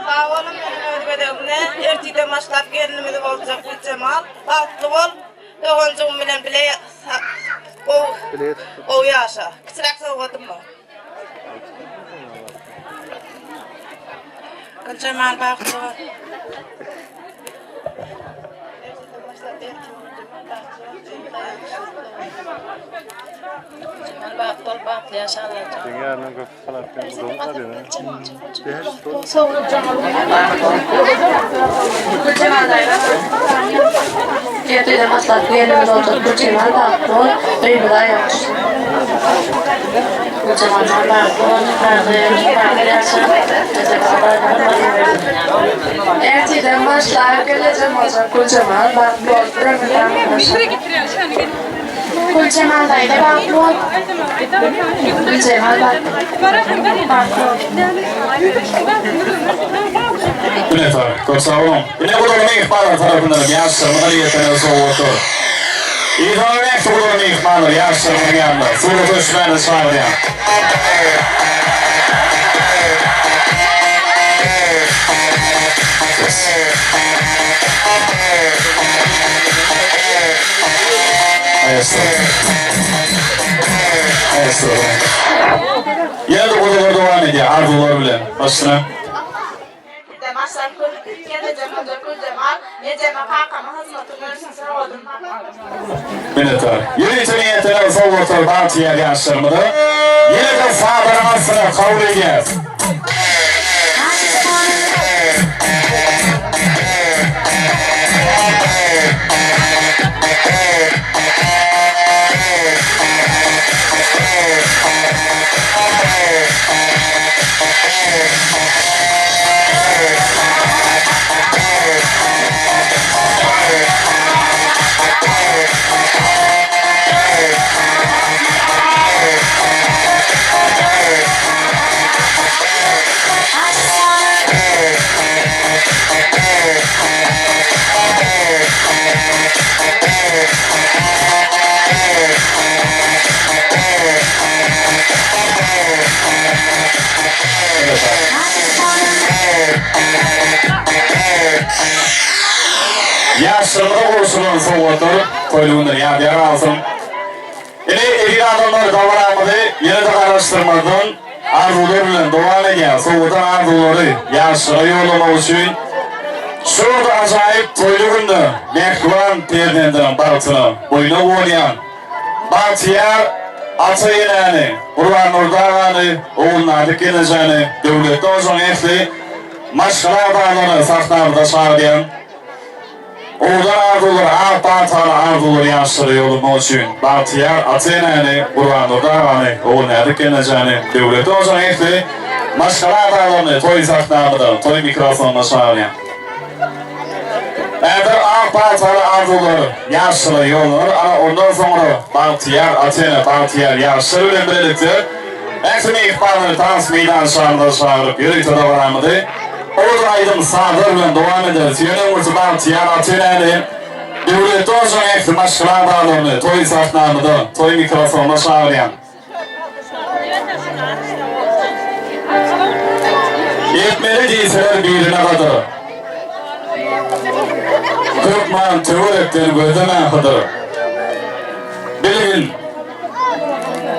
Sag boluň meniň öz gezegimde ertirden başlap gelinimiz boljak Güljemal bagtly bol. Doganjygym bilen bile gowy gowy ýaşa. Kiçiräk sowgadym bar. Güljemal bagtly bol. Güljemal bagtly bol, bagtly ýaşa Allajan. Erteden maslahat gelnimiz boljak Güljemal bagtly bol, öýümize aýak düşsün. Güljemal jan bagtly bol, bagtly ýaşa, Erteden başlap gelnejem boljak Güljemal bagtly bol, ömür bagtly ýaşa. Güljemal daýza bagtly bol. Güljemal bagtly bol. Minnetdar. Köp sag boluň. Ine gudaly myhmanlar tarapyndan ýaşlarymyza niýetlenen sowgatlar. Yzlaryň ähli gudaly myhmanlar ýaşlarymyzyň ýanyna surata düşmäne çagyrýan. Ýene-de gudalar dowam edýär arzuwlar bilen. Başyna. Maşal Güljemal Güljemal. Ejeme kakama hyzmatym bolsun sowgadym bar. Minnetdar. Ýörite niýetlenen sowgatlar bagtyýar ýaşlarymyza ýene-de sadalyň astyna kabul edýäris. Ýaşlarymyza gowşurylan sowgatlar toýly günler ýadygär galsyn. Ine, eziz adamlar, dabaramyzy ýene-de garaşdyrmazdan arzuwlar bilen dowam edýär. Sowgadan arzuwlary ýaşlara ýollamak üçin şu bir ajaýyp toýly günde mähriban perzendiniň bagtyna boýuna guwanýan bagtyýar ata-enäni, Gurbannurdy agany, Ogulnazik gelnejäni, Döwletli hojaň ähli maşgala agzalaryny sahnamyza çagyrýan. Owadan arzuwlar, ak pataly arzuwlar ýaşlara ýolunmak üçin bagtyýar ata-enäni, Gurbannurdy agany, Ogulnäzik gelnejäni, Döwletli hojany ähli maşgala agzalaryny toý sahnamyza, toý mikrofonyna çagyrýan. Häzir ak pataly arzuwlar ýaşlara ýollar, ana ondan soňra bagtyýar ata-ene, bagtyýar ýaşlar bilen birlikde ähli myhmanlary tans meýdançamyza çagyryp ýörite dabaramyzy Owadan aýdym sazlar bilen dowam ederis. Ýöne öňürti bagtyýar ata-enäni, Döwletli hojaň ähli maşgala agzalaryny toý sahnamyza, toý mikrofonyna çagyrýan. Etmeli diýseler birine gadyr. Hökman töwerekden gözlemän hydyr. Bilgin,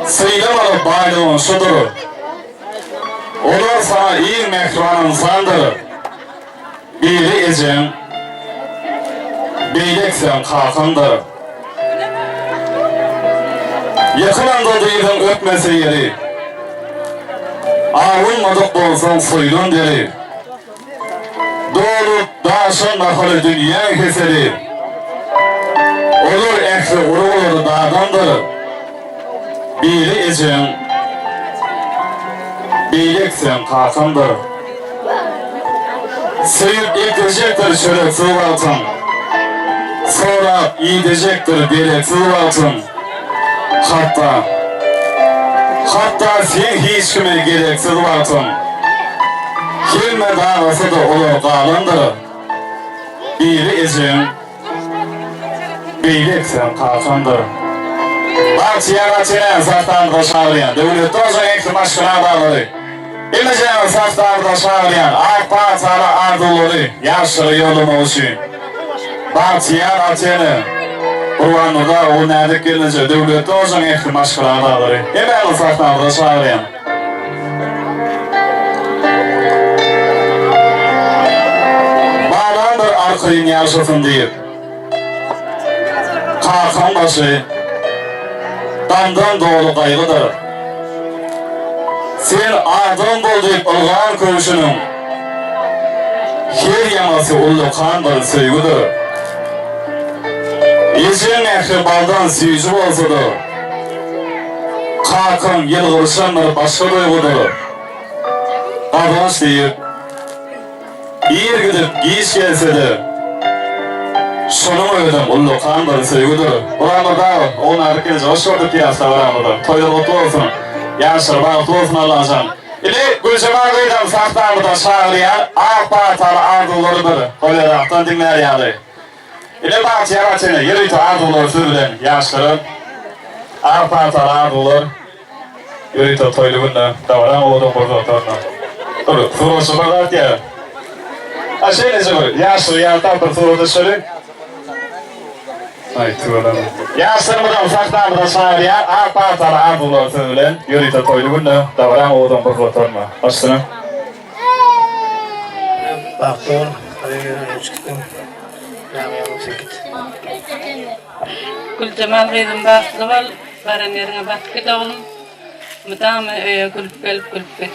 sylamaly baýlygyň şudur. Olar saňa iň mähriban ynsandyr. Biri ejeň, beýlekisem kakaňdyr. Ýykylanda dyzyň öpmese ýeri, Awunmadyk bolsaň soýlan deri. Dolup daşan mahaly dünýäň heseri, Olar ähli urugylary dadandyr. Biri ejeň, beýlekisem kakaňdyr. Söýüp ekdirjekdir çöreksiz wagtyň, Sorap idejekdir dereksiz wagtyň. Hatda, hatda sen hiç kime gereksiz wagtyň, Hemme dagasa-da olar galandyr. Biri ejeň, beýlekisem kakaňdyr. Bagtyýar ata-ene sahnamyza çagyrýan Döwletli hojaň ähli maşgala agzalary, Hemmejeňizi sahnamyza çagyrýan ak pataly arzuwlary ýaşlara ýollamak üçin. Bagtyýar ata-ene, Gurbannurdy aga, Ogulnäzik gelneje, Döwletli hojaň ähli maşgala agzalary, hemmäňizi sahnamyza çagyrýan. Balam bir arkaýyn ýaşasyn diýip, kakaň başy gamdan doly gaýgydyr. Sen adam bol diýip ylgan köwşüniň her ýaňasy ullakan bir söýgüdir. Ejeň mähri baldan süýji bolsa-da, Kakaň ýylgyryşam bir başga duýgudyr. Gazanç diýip, ir gidip, giç gelse-de, şonuň özem ullakan bir söýgüdir. Gurbannurdy aga, Ogulnazik gelneje hoş gördük diýýäris dabaramyzda. Toýlar gutly bolsun! Ýaşlar bagtly bolsun Allajan! Indi Güljemal gyzam sahnamyza çagyrýar, ak pataly arzuwlary bir goýarakdan diňlär ýaly. Ine bagtyýar ata-ene ýörite arzuwlar siz bilen ýaşlara ak pataly arzuwlar ýörite toýly günde dabaraň owadan pursatlarynda. Dur suratçy bir zat diýýär. A şeýleje bir ýaşlary ýatlap bir surata düşeli. Aý tüweleme. Ýaşlarymyzam sahnamyza çagyrýar ak pataly arzuwlar siz bilen ýörite toýly günde dabaraň owadan pursatlarynda. Başlanyň. Bagtly bol, gaýyn ýüzüň çyksin. Güljemal gyzym bagtly bol, baran ýeriňe batyp git oglum. Mydama öýe gülüp gelip gülüp git.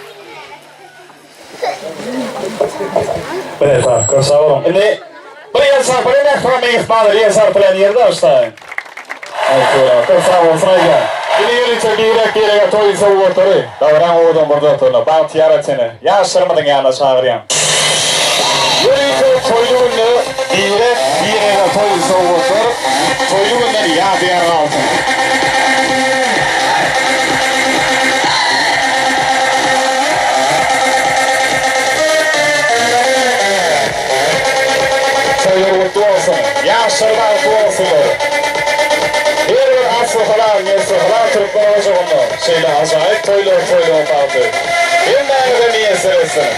Berekella, köp sag boluň. Indi bir el çarpylaýyn mähriban myhmanlar, el çarpylaýan ýerde başlaýyn. Aýtgöwrä, köp sag bolsun aýdýan. Indi ýörite birek-birege toý sowgatlary, dabaraň owadan pursatlaryna, bagtyýar atene, ýaşlarymyzyň ýanyna çagyrýan. Ýörite toýly günde birek-birege toý sowgatlar, toýly günden ýadygär galsyn. Toýlar gutly bolsun! Ýaşlar bagtly bolsunlar! Her bir asly halal, nesli halal türkmen ojagynda şeýle ajaýyp toýlar toýlamak bagty hemmäňize miýesser etsin!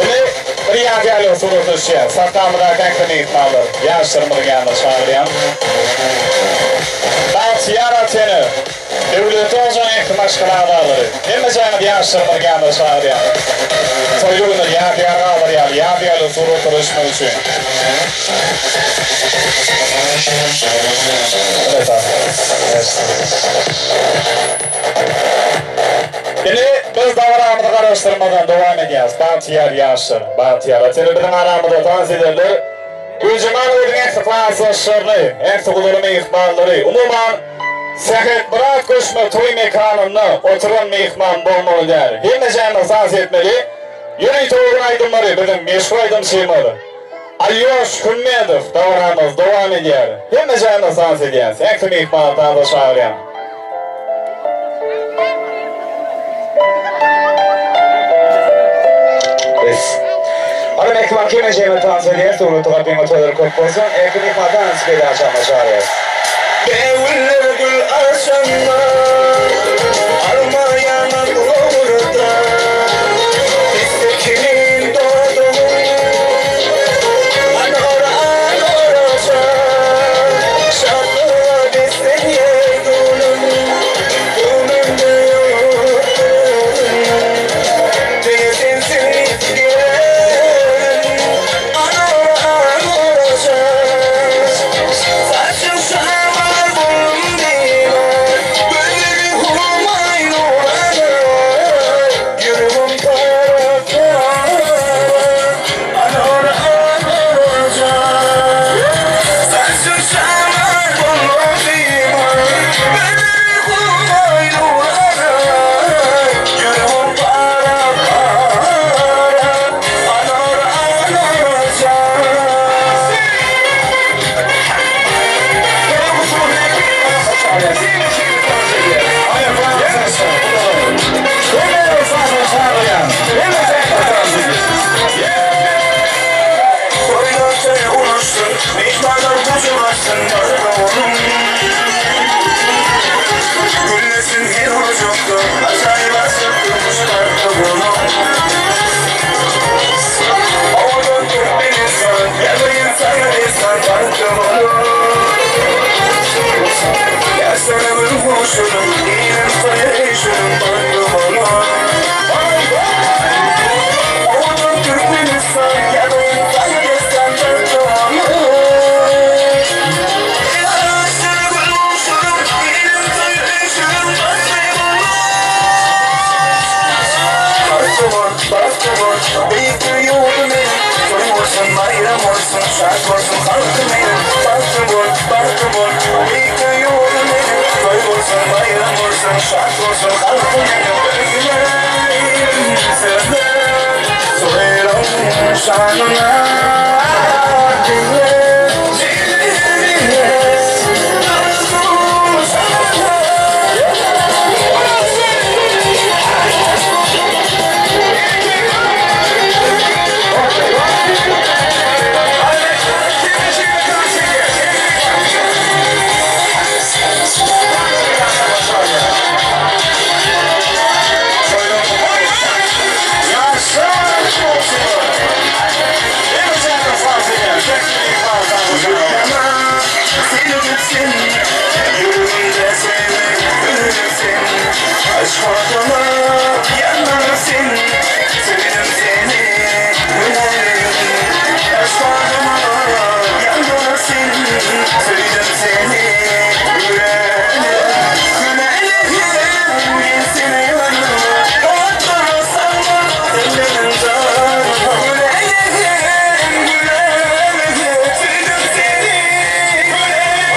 Indi bir ýadygärlige surata düşýär. Sahnamyzdaky ähli myhmanlar, ýaşlarymyzyň ýanyna çagyrýan. Bagtyýar ata-ene, Döwletli hojaň ähli maşgala agzalary, hemmejäňizi ýaşlarymyzyň ýanyna çagyrýan. Toýly günler ýadygär galar ýaly ýadygärlige suratlara düşmek üçin. Indi biz dabaramyzy garaşdyrmadan dowam edýäris. Bagtyýar ýaşlar, bagtyýar ata-ene biziň aramyzda tans ederler. Güljemal gyzyň ähli klasdaşlaryny, ähli gudaly myhmanlary, umuman, Sähetmyrat göçme toý mekanynda oturan myhman bolmaly däl. Hemmejämiz tans etmeli. Ýörite uýgun aýdymlary biziň meşhur aýdymçymyz Alýoş Hümmedow dabaramyz dowam edýär. Hemmejämiz tans edýäs. Ähli myhmany tansa çagyrýan. Bes. Adam Ekman kime jemi tans edýär suratda gapyňa toýlar köp bolsun Erkin myhman tans meýdançamyza çagyrýas. Bägüller gül açanda, Alma ýaňak lowurda, Pisse kimin dodagyň, Anora, anorajan, Şatlyga beslenýär göwnüm, Göwnümde ýok özüň, Diňe sensiň isleýän, Anora, anorajan, Saçyň şamal bolum diýmän, Gözleri humaý nurana, Ýüregim para-para, Anora, anorajan, Saçyň şamal bolum diýmän, Gözleri humaý nurana, Ýüregim para-para, Anora, anorajan. Fatyma ýanar sen, söýdüm seni gülerim. Fatyma ýanar sen, söýdüm seni gülerim. Gülerim gelsene ýanyma, Otlara salma ellerim janyma. Gülerim, gülerim, söýdüm seni gülerim.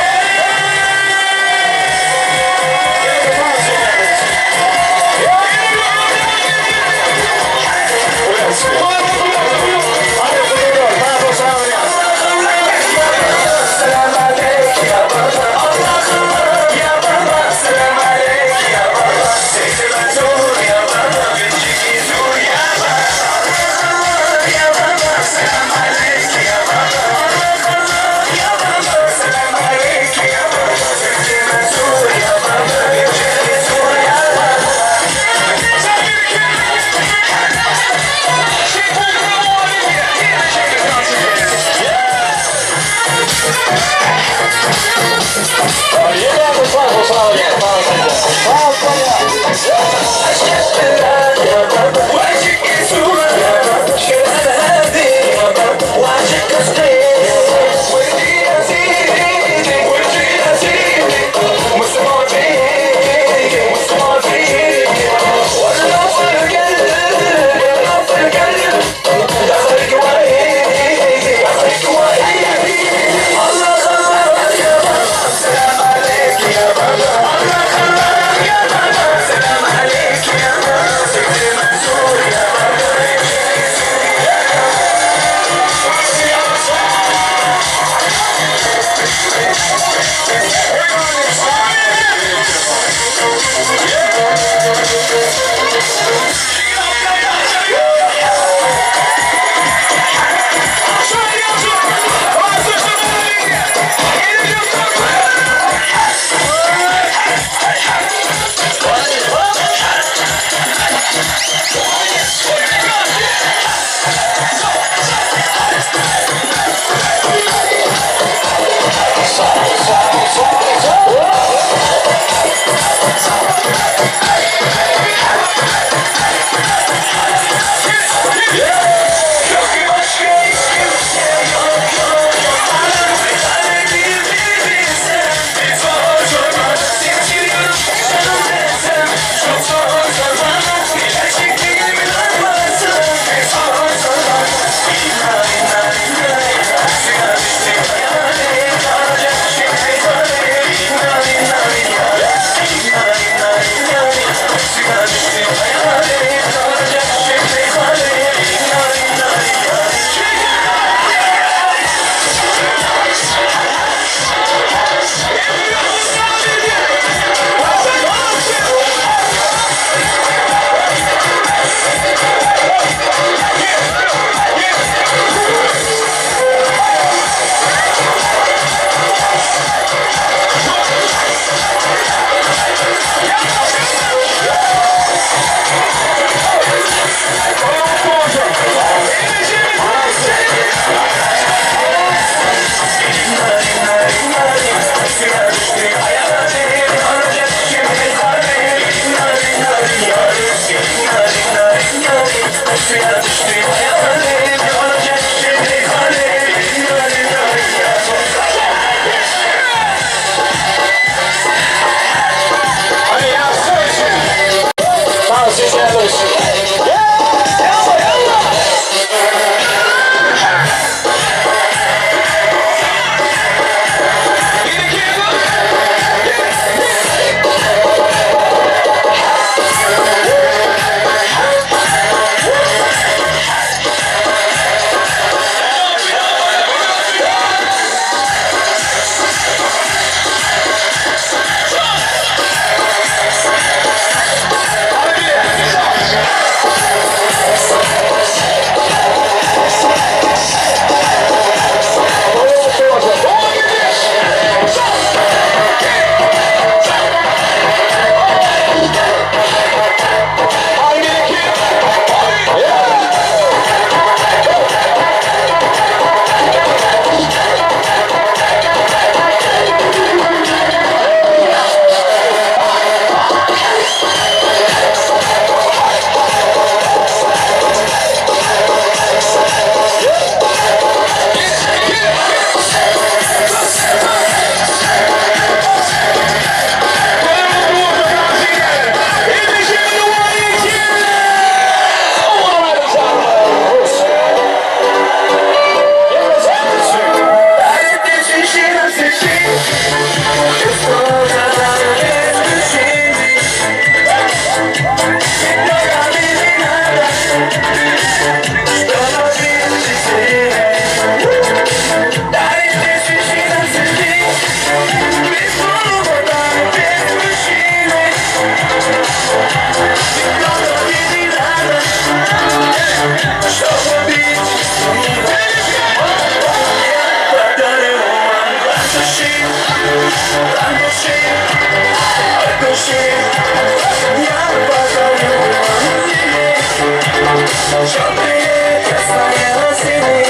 Черные красные лосины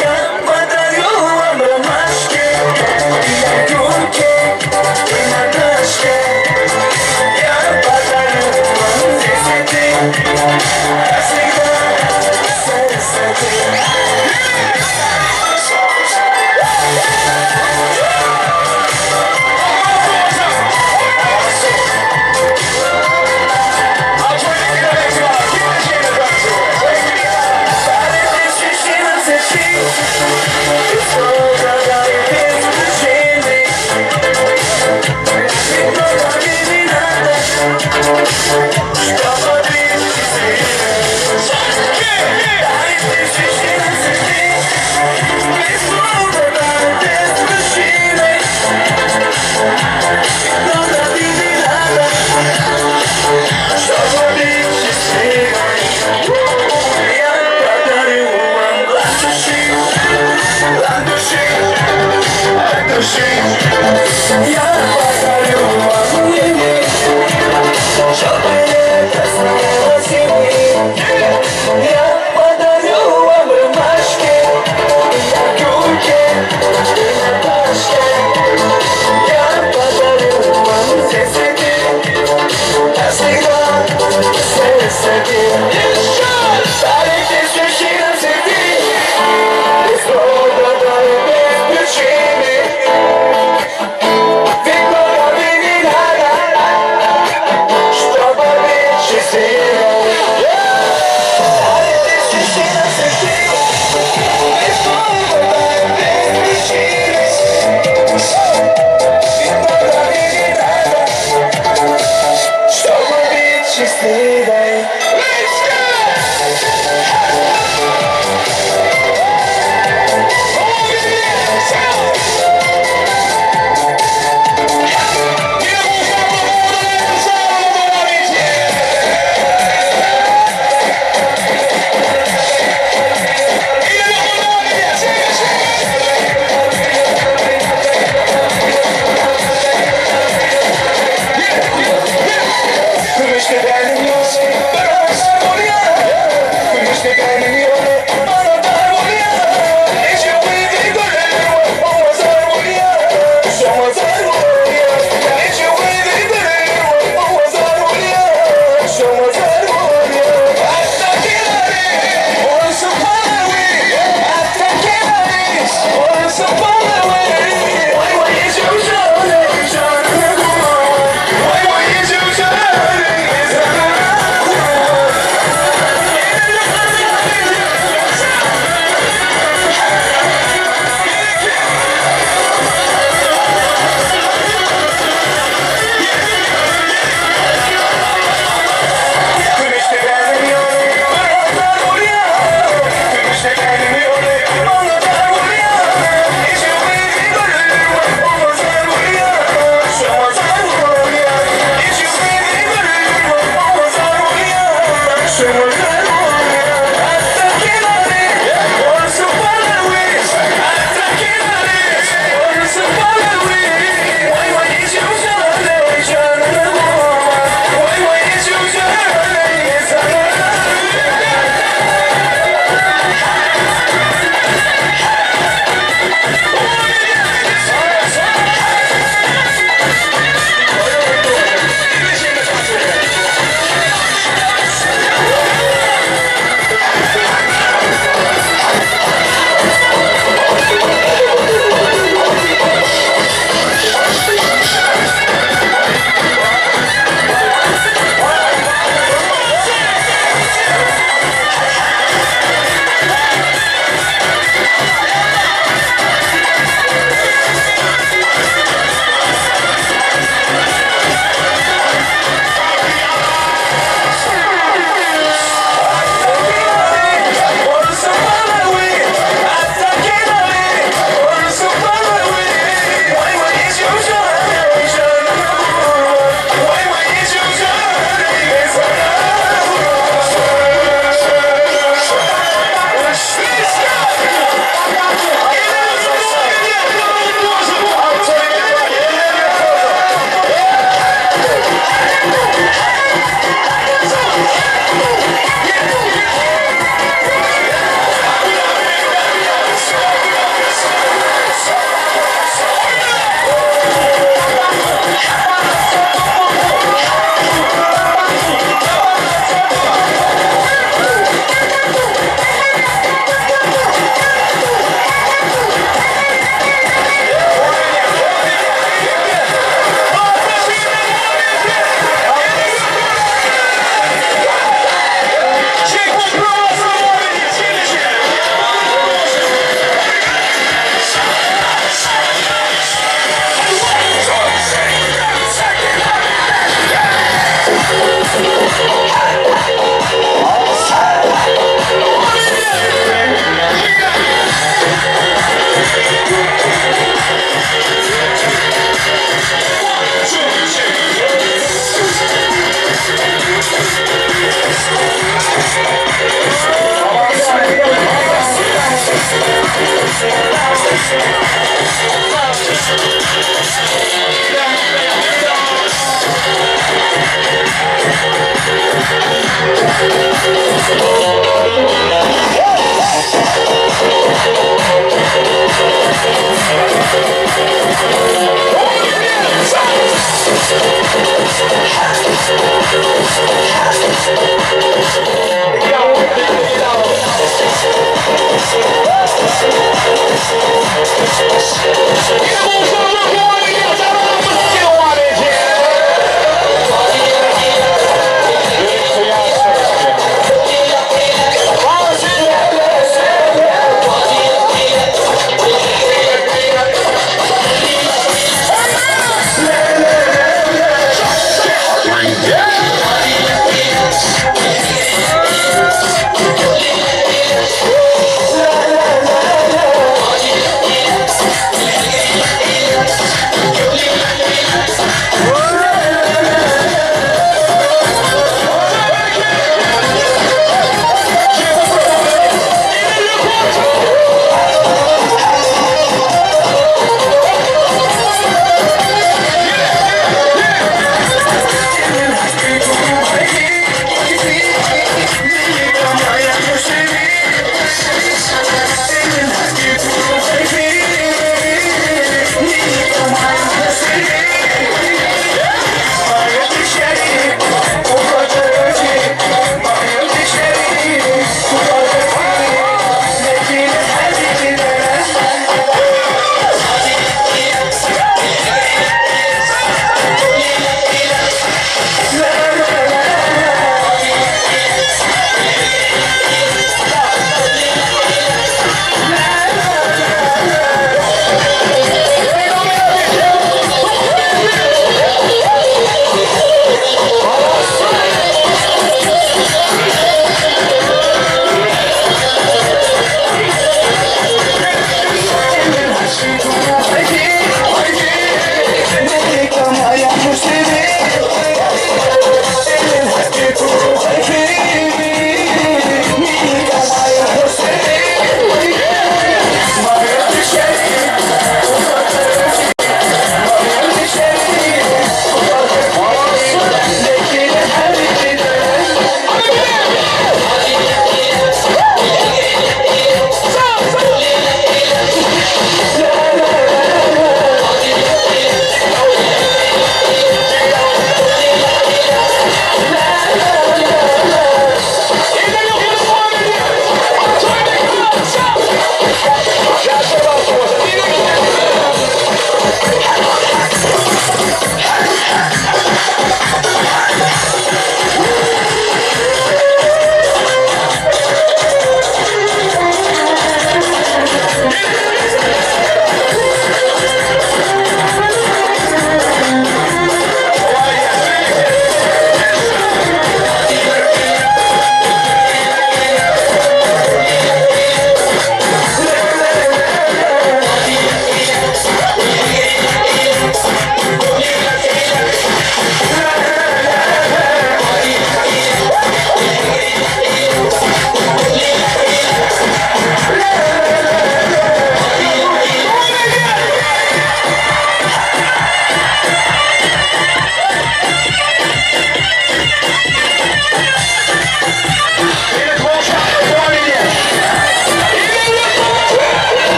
Я подарю вам ромашки Я Юльке и Наташке Я подарю вам все цветы Навсегда все цветы. Я подарю вам лилии, Черные красные лосины. Я подарю вам ромашки, Я Юльке и Наташке. Я подарю вам все цветы, Навсегда все цветы. Еще! Дарите мужчинам цветы, Без повода и без причины. Ведь много не надо, чтобы быть счастливым.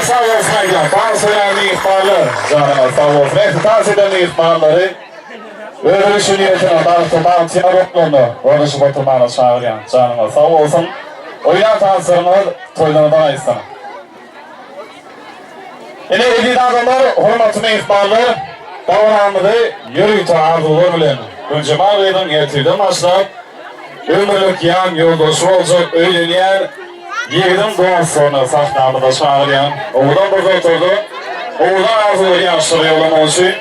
Köp sag bolsun aýdýan. Tans edýän myhmanlar, janyňyz sag bolsun. Ähli tans eden myhmanlary özleri üçin niýetine bagtly bagtyýar bolmagyna ornaşyp oturmagyna çagyrýan. Janyňyz sag bolsun. Oýnan tanslaryňyz toýlaryňyza gaýtsyn. Ine eziz adamlar, hormatly myhmanlar, dabaramyzy ýörite arzuwlar bilen Güljemal gyzyň ertirden başlap ömürlik ýan ýoldaşy boljak öýlenýän ýigidiň dostlaryny sahnamyza çagyrýan. Owadan pursatlarda owadan arzuwlary ýaşlara ýollamak üçin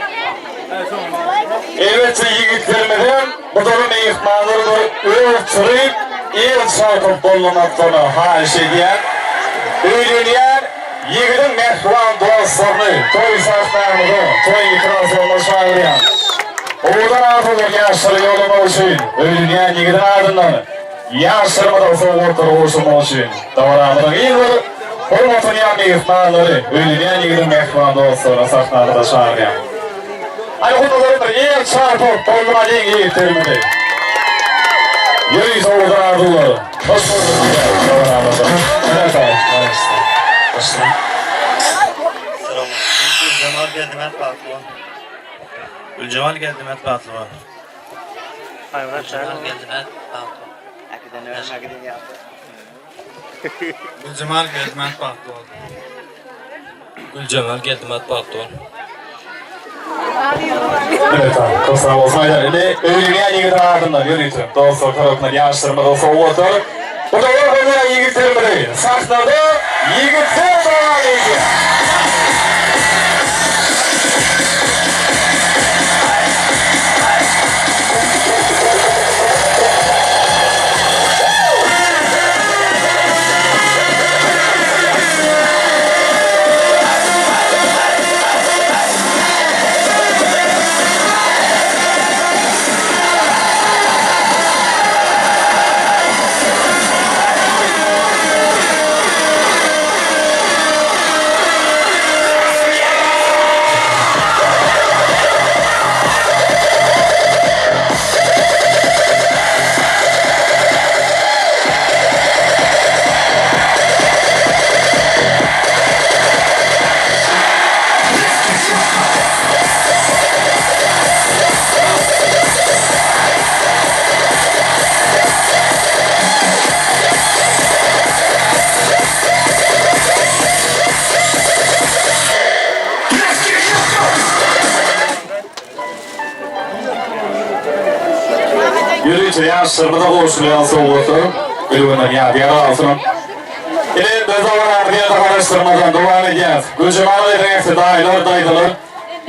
elbetde ýigitlerimizem bu dolu myhmanlary bir öwüp-syryp, el çarpyp gollamaklaryny haýyş edýän. Öýlenýän ýigidiň mähriban dostlaryny toý sahnamyza, toý mikrofonyna çagyrýan. Owadan arzuwlary ýaşlara ýollamak üçin öýlenýän ýigidiň adyndan ýaşlarymyza sowgatlary gowşurmak üçin dabaramyzyň iň bir hormatlanýan myhmanlary, öýlenýän ýigidiň mähriban dostlaryny sahnamyza çagyrýan. Aý gudalary bir el çarpyp gollalyň ýigitlerimizi. Ýörite owadan arzuwlar. Hoş gördük diýýäris dabaramyzda. Güljemal Geldimet bagtly bol. Güljemal Geldimet bagtly bol. Güljemal Geldimet bagtly bol. Güljemal Geldimet bagtly bol. Güljemal Geldimet bagtly bol. Evet abi, köp sag bolsun aýdar. Indi öýlenýän ýigidiň adyndan ýörite dostlar tarapyndan ýaşlarymyza sowgatlar. Bu da görkezýän ýigitlerimizi sahnada ýigitler dowam edýär. Ýörite ýaşlarymyza gowşurylýan sowgatlar il-günden ýadygär galsyn. Ine, biz olara bir ýerde garaşdyrmadan dowam edýäris. Güljemal gyzyň ähli daýylar, daýzalar,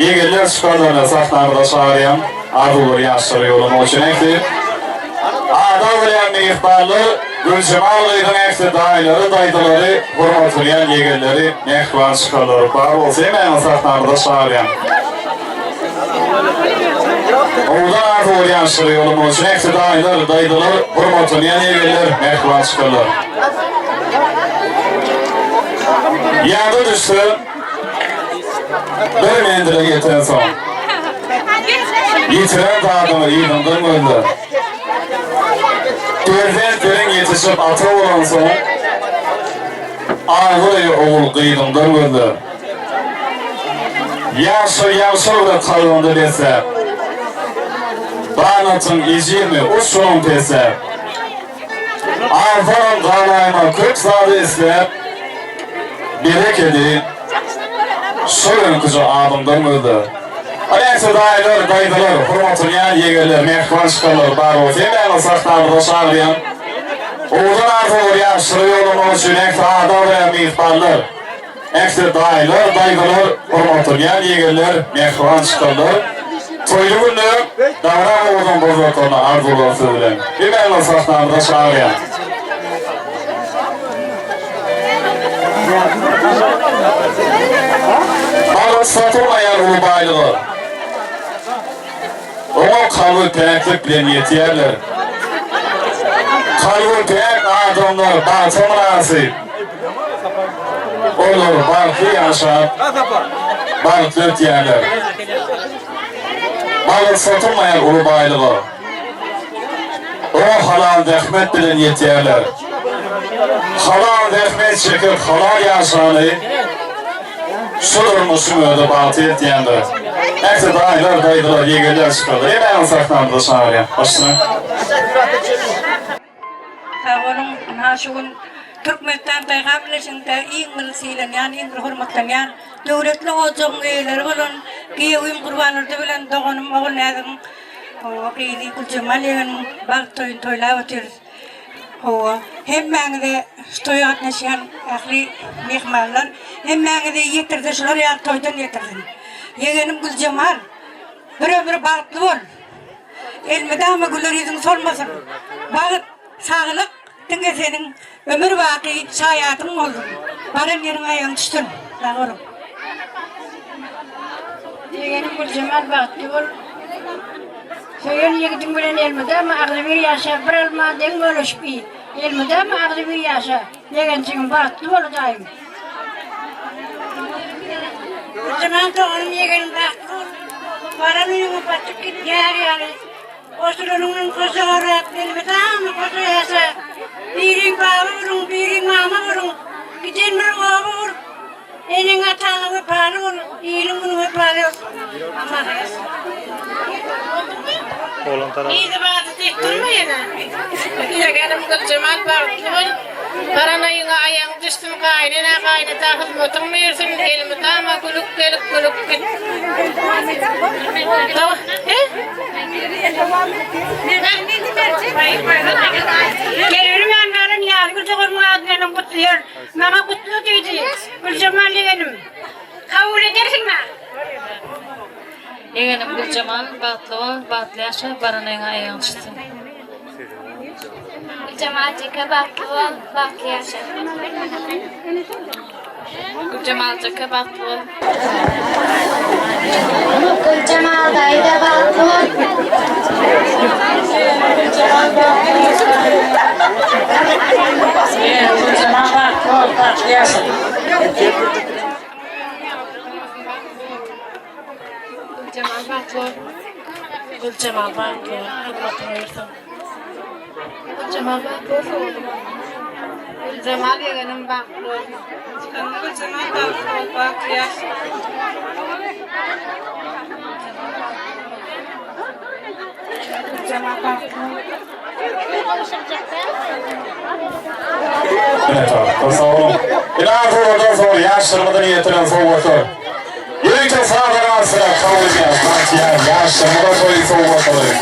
ýegenler çykanlaryny sahnamyza çagyrýan. Arzuwlary ýaşlara ýollamak üçin ähli ada bolýan myhmanlar, Güljemal gyzyň ähli daýylary, daýzalary, hormatlanýan ýegenleri, mähriban çykanlary bar bolsa hemmäňizi sahnamyza çagyrýan. Owadan arzuw bolýan şyry ýollamak üçin ähli daýylar, daýzalar, hormatlanýan ýegenler, mähriban çykanlar. Ýada düşse, Bir menzile ýetensoň, ýitiren zadyňy yzyňdan gözle. Perzentleriň ýetişip ata bolansoň, abraýy ogul-gyzyňdan gözle. Ýagşy ýagşylygy kalbyňda besläp, ganatyň ejizmi, uç şonuň pesläp. Alsaňam galaýma köp zady isläp, berekedi şol öňküje adyňdan gözle. Aýakçy daýylar, daýzalar, hormatlanýan ýegenler, mähriban çykanlar bar bolsa hemmäňizi sahnamyza çagyrýan. Owadan arzuwlar ýaşlara ýollamak üçin ähli ada we myhmanlar. Ähli daýylar, daýzalar, hormatlanýan ýegenler, mähriban çykanlar, toýly günde dabara owadan gozgatlaryna arzuwlar söz bilen hemmäňizi sahnamyza çagyrýan. Balyk satylmaýar uly baýlyga. Oňa kalby päklik bilen ýetýärler. Kalby päk adamlar bagta mynasyp. Olar bagtly ýaşap, bagtly ötýärler. Balyk satylmaýar uly baýlyga. Oňa halal zähmet bilen ýetýärler. Halal zähmet çekip, halal ýaşany. Şu durmuşyň özi bagta eltýändir. Ähli daýylar, daýzalar, ýegenler çykarlar. Hemmäňizi sahnamyza çagyrýan. Başyna. Sag boluň, ynha şu gün Türkmenistan daýhan birleşiginde iň bir sylanýan, iň bir hormatlanýan, döwletli ojagyň eýeleri bolan giýewim Gurbandurdy bilen doganym Ogulnäzigiň gyzy Güljemal ýegeniň bagt toýuny toýlap otyrys. Hawa, hemmäňize şu toýa gatnaşýan ähli myhmanlar, hemmäňizi ýetirse şular ýaly toýdan ýetirsin. Ýegenim Güljemal, bir ömür bagtly bol! Elmydama güler ýüzüň solmasyn! Bagt, saglyk diňe seniň ömür baky şaýadyň bolsun! Baran ýeriňe aýagyň düşsün! Sag boluň! Ýegenim Güljemal bagtly bol! Söýen ýigidiň bilen elmydama agzybir ýaşa, bir alma deň bölüşip iý. Elmydama agzybir ýaşa, ýegenjigim bagtly bol daýym. Güljemal doganym ýegenim bagtly bol. Baran öýüňe batyp git ýar ýaly. Goşulanyňdan goşa garap elmydama goşa ýaşa. Biriň baba boluň, biriň mama boluň. Giden bir oba bolup. Eneň ataňa wepaly bol, iliň güni wepaly ýok. Aman. Yzy bady diýip durma ýene. Ýegenim Güljemal bagtly bol. Baran öýüňe aýagyň düşsün, gaýynene gaýynata hyzmatyň buýursyn, elmydama gülüp gelip gülüp git. Gelürmän galan Ýazgül doganymyň adyndanam gutlaýar. Maňa gutla diýdi. Güljemal ýegenim. Kabul edersiňmi? Ýegenim Güljemal bagtly bol, bagtly ýaşa, baran öýüňe aýagyň düşsün. Güljemal jeke bagtly bol, bagtly ýaşa. Güljemal jeke bagtly bol. Güljemal daýza bagtly bol. Güljemal bagtly Güljemal bagtly bol, bagtly ýaşa. Güljemal bagtly bol. Güljemal bagtly bol, hyzmatyň buýursun. Güljemal bagtly bolsa oglum. Güljemal ýegenim bagtly bol. Güljemal bagtly bol, bagtly ýaşa. Güljemal bagtly bol. Minnetdar. Sag boluň. Ine arzuwlardan soň ýaşlarymyza niýetlenen sowgatlar. Ýörite saz arasynda kabul edýän bagtyýar ýaşlarymyza toý sowgatlary.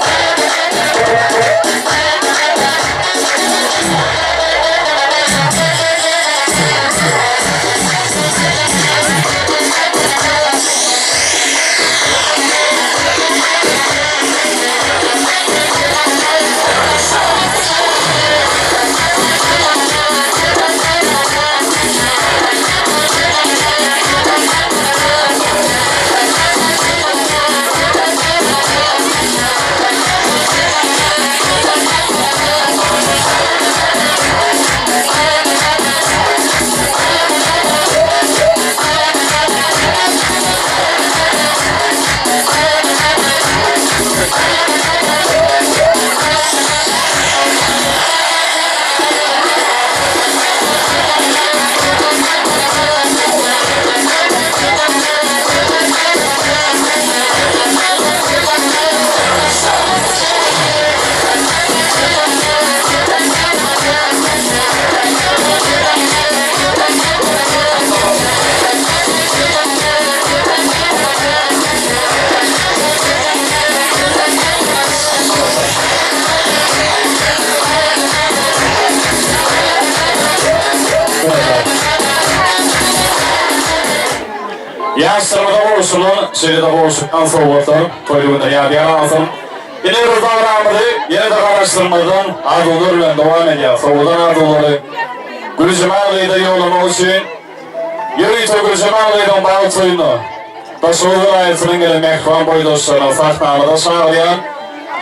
Ýaşlarymyza gowşulan, şeýle-de gowşulýan sowgatlar toýly günde ýadygär galsyn. Ine biz dabramyzy ýene-de garaşdyrmazdan arzuwlar bilen dowam edýäris. Sowulan arzuwlary Güljemal gyza ýollamak üçin ýörite Güljemal gyzyň bagt toýuna Daşoguz welaýatyndan gelen mähriban boýdaşlaryny sahnamyza çagyrýan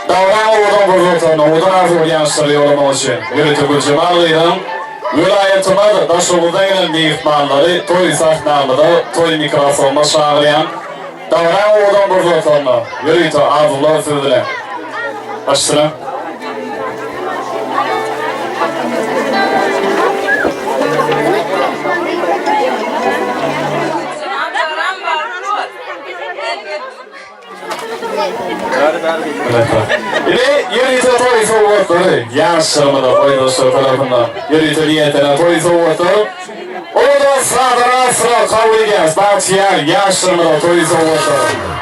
Dabran owadan gurbataryny owadan arzuwly ýaşlara ýollamak üçin ýörite Güljemal gyzyň welaýatymyz Daşoguzdan gelen myhmanlary toý sahnamyza toý mikrofonyna çagyrýan Dabran owadan gurbataryny ýörite arzuwlar sözi bilen Başla. Ine, ýörite toý sowgatlary ýaşlarymyza boýdaşlar tarapyndan ýörite niýetlenen toý sowgatlary. Owadan sazlary asla kabul edýäris. Bagtyýar ýaşlarymyza toý sowgatlary.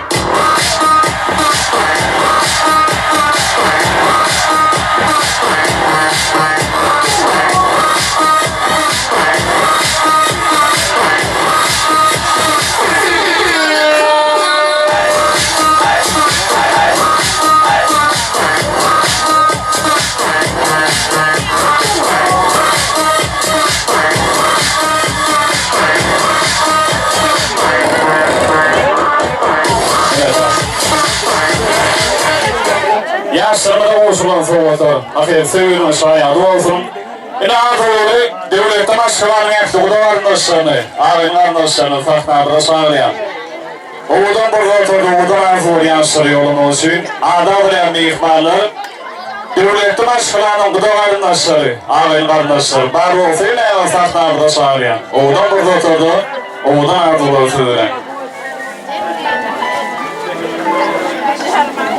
Ýaşlarymyza gowşurylan sowgatlar ahyr söýginiň şaýady bolsun. Ine arzuwlary döwletli maşgalanyň ähli guda garyndaşlaryny, agyn-garyndaşlaryny sahnamyza çagyrýan. Owadan bir otaga owadan arzuwly ýaşlary ýollamak üçin ada alynýan myhmanlar, döwletli maşgalanyň guda garyndaşlary, agyn garyndaşlary bar bolsa ine sahnamyza çagyrýan. Owadan bir otaga owadan arzuwlary siz bilen.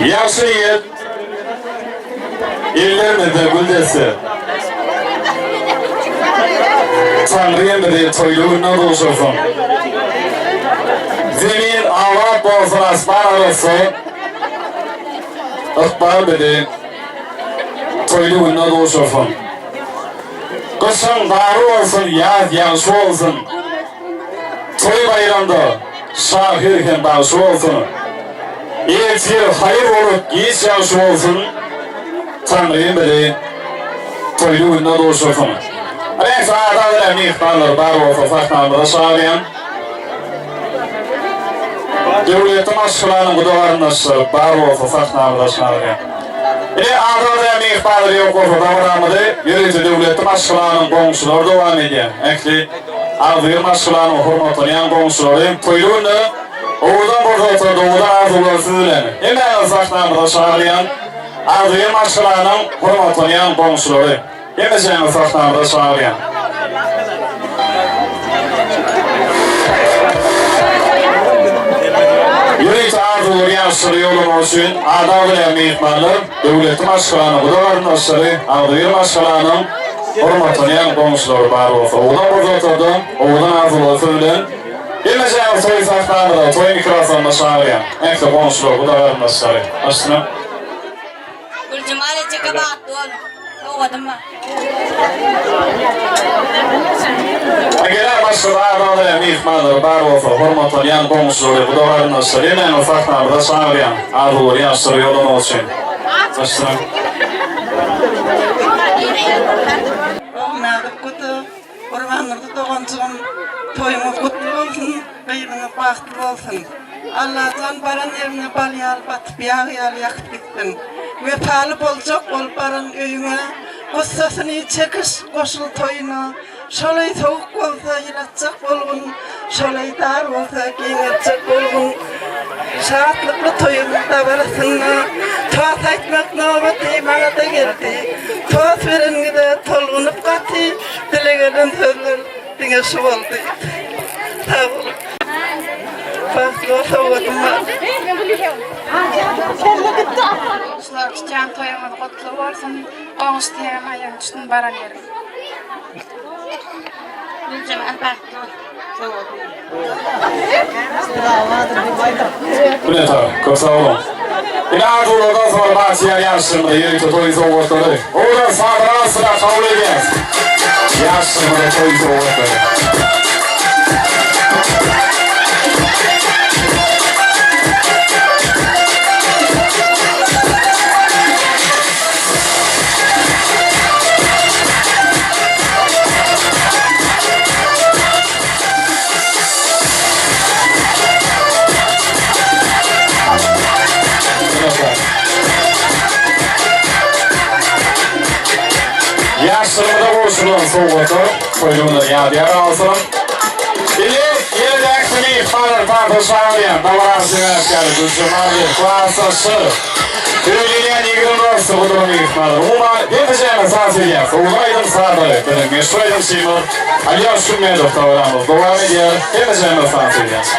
Ýagşy niýet Ellerimizde gül desse. Taňrym bizi toýly günde duşursyn. Zemin abat bolsun asman arassa. Ykbal bizi toýly günde duşursyn. Gyşyň gary bolsun ýaz ýagşy bolsun. Toý baýramda şahyr hem bagşy bolsun. Ertir haýyr bolup, giç ýagşy bolsun, Taňrym bizi toýly günde duşursyn. Reňk ada bilen myhmanlar bar bolsa sahnamyza çagyrýan. Döwletli maşgalanyň guda garyndaşlary bar bolsa sahnamyza çagyrýan. Ine ada bilen myhmanlar ýok bolsa dabaramyzy ýörite döwletli maşgalanyň goňşulary dowam edýär. Ähli agzybir maşgalanyň hormatlanýan goňşulary toýly günde Owadan pursatlar dowdan arzuwlar siz bilen. Hemmäňizi sahnamyza çagyrýan agzybir maşgalanyň hormatlanýan goňşulary. Hemmejeňizi sahnamyza çagyrýan. Ýörite arzuwlar ýaşlary ýollamak üçin ada bilen myhmanlar, döwletli maşgalanyň guda garyndaşlary, agzybir maşgalanyň hormatlanýan goňşulary bar bolsa owadan pursatlarda owadan arzuwlar siz bilen. Hemmejeňizi toý sahnamyza, toý mikrofonyna çagyrýan. Ähli goňşular, guda garyndaşlary. Başyna. Güljemal ejeke bagtly bol. Sowgadym bar. Eger başga-da agzalar, myhmanlar bar bolsa, hormatlanýan goňşulary, guda garyndaşlary hemmäňizi sahnamyza çagyrýan. Arzuwlary ýaşlary ýollamak üçin. Başyna. Ogulnäzik guda. Gurbandurdy doganjygym toýuňyz gutly bolsun gyzyňyz bagtly bolsun Allajan baran ýeriňe bal ýaly batyp ýag ýaly ýakyp gitsin wepaly boljak bol baran öýüňe gussasyny çekiş goşul toýuna şol öý sowuk bolsa ýylatjak bolgun şol öý dar bolsa giňeltjek bolgun şatlykly toýuň dabarasynda tost aýtmak nobaty maňada geldi tost bereniňize tolgunyp gaty Dile gelen sözler diňe şu boldy. Sag boluň. Bagtly bol sowgadym bar. Şular tutýan toýuňyz gutly bolsun. Goňşy diýen aýagyň düşsün baran ýeriň. Güljemal bagtly bol. Sowgadym. Minnetdar, köp sag boluň. Ine arzuwlardan soňra bagtyýar ýaşlarymyza ýörite toý sowgatlary. Owadan sazlar astynda kabul edýäris. Ýaşlarymyza toý sowgatlary. Ýaşlarymyza gowşurylan sowgatlar toýlugyna ýadygär galsyn. Ine, ýene-de ähli myhmanlar pagta çagyrýan dabara sebäpkäri Güljemal we klasdaşlar. Öýlenýän ýigidiň dosty gudury myhmanlar. Umuman, hemmejäňizi tans edýäris. Owadan aýdym sazlary, biziň meşhur aýdymçymyz Alýoş Şümmedow dabaramyz dowam edýär. Hemmejäňizi tans edýäris.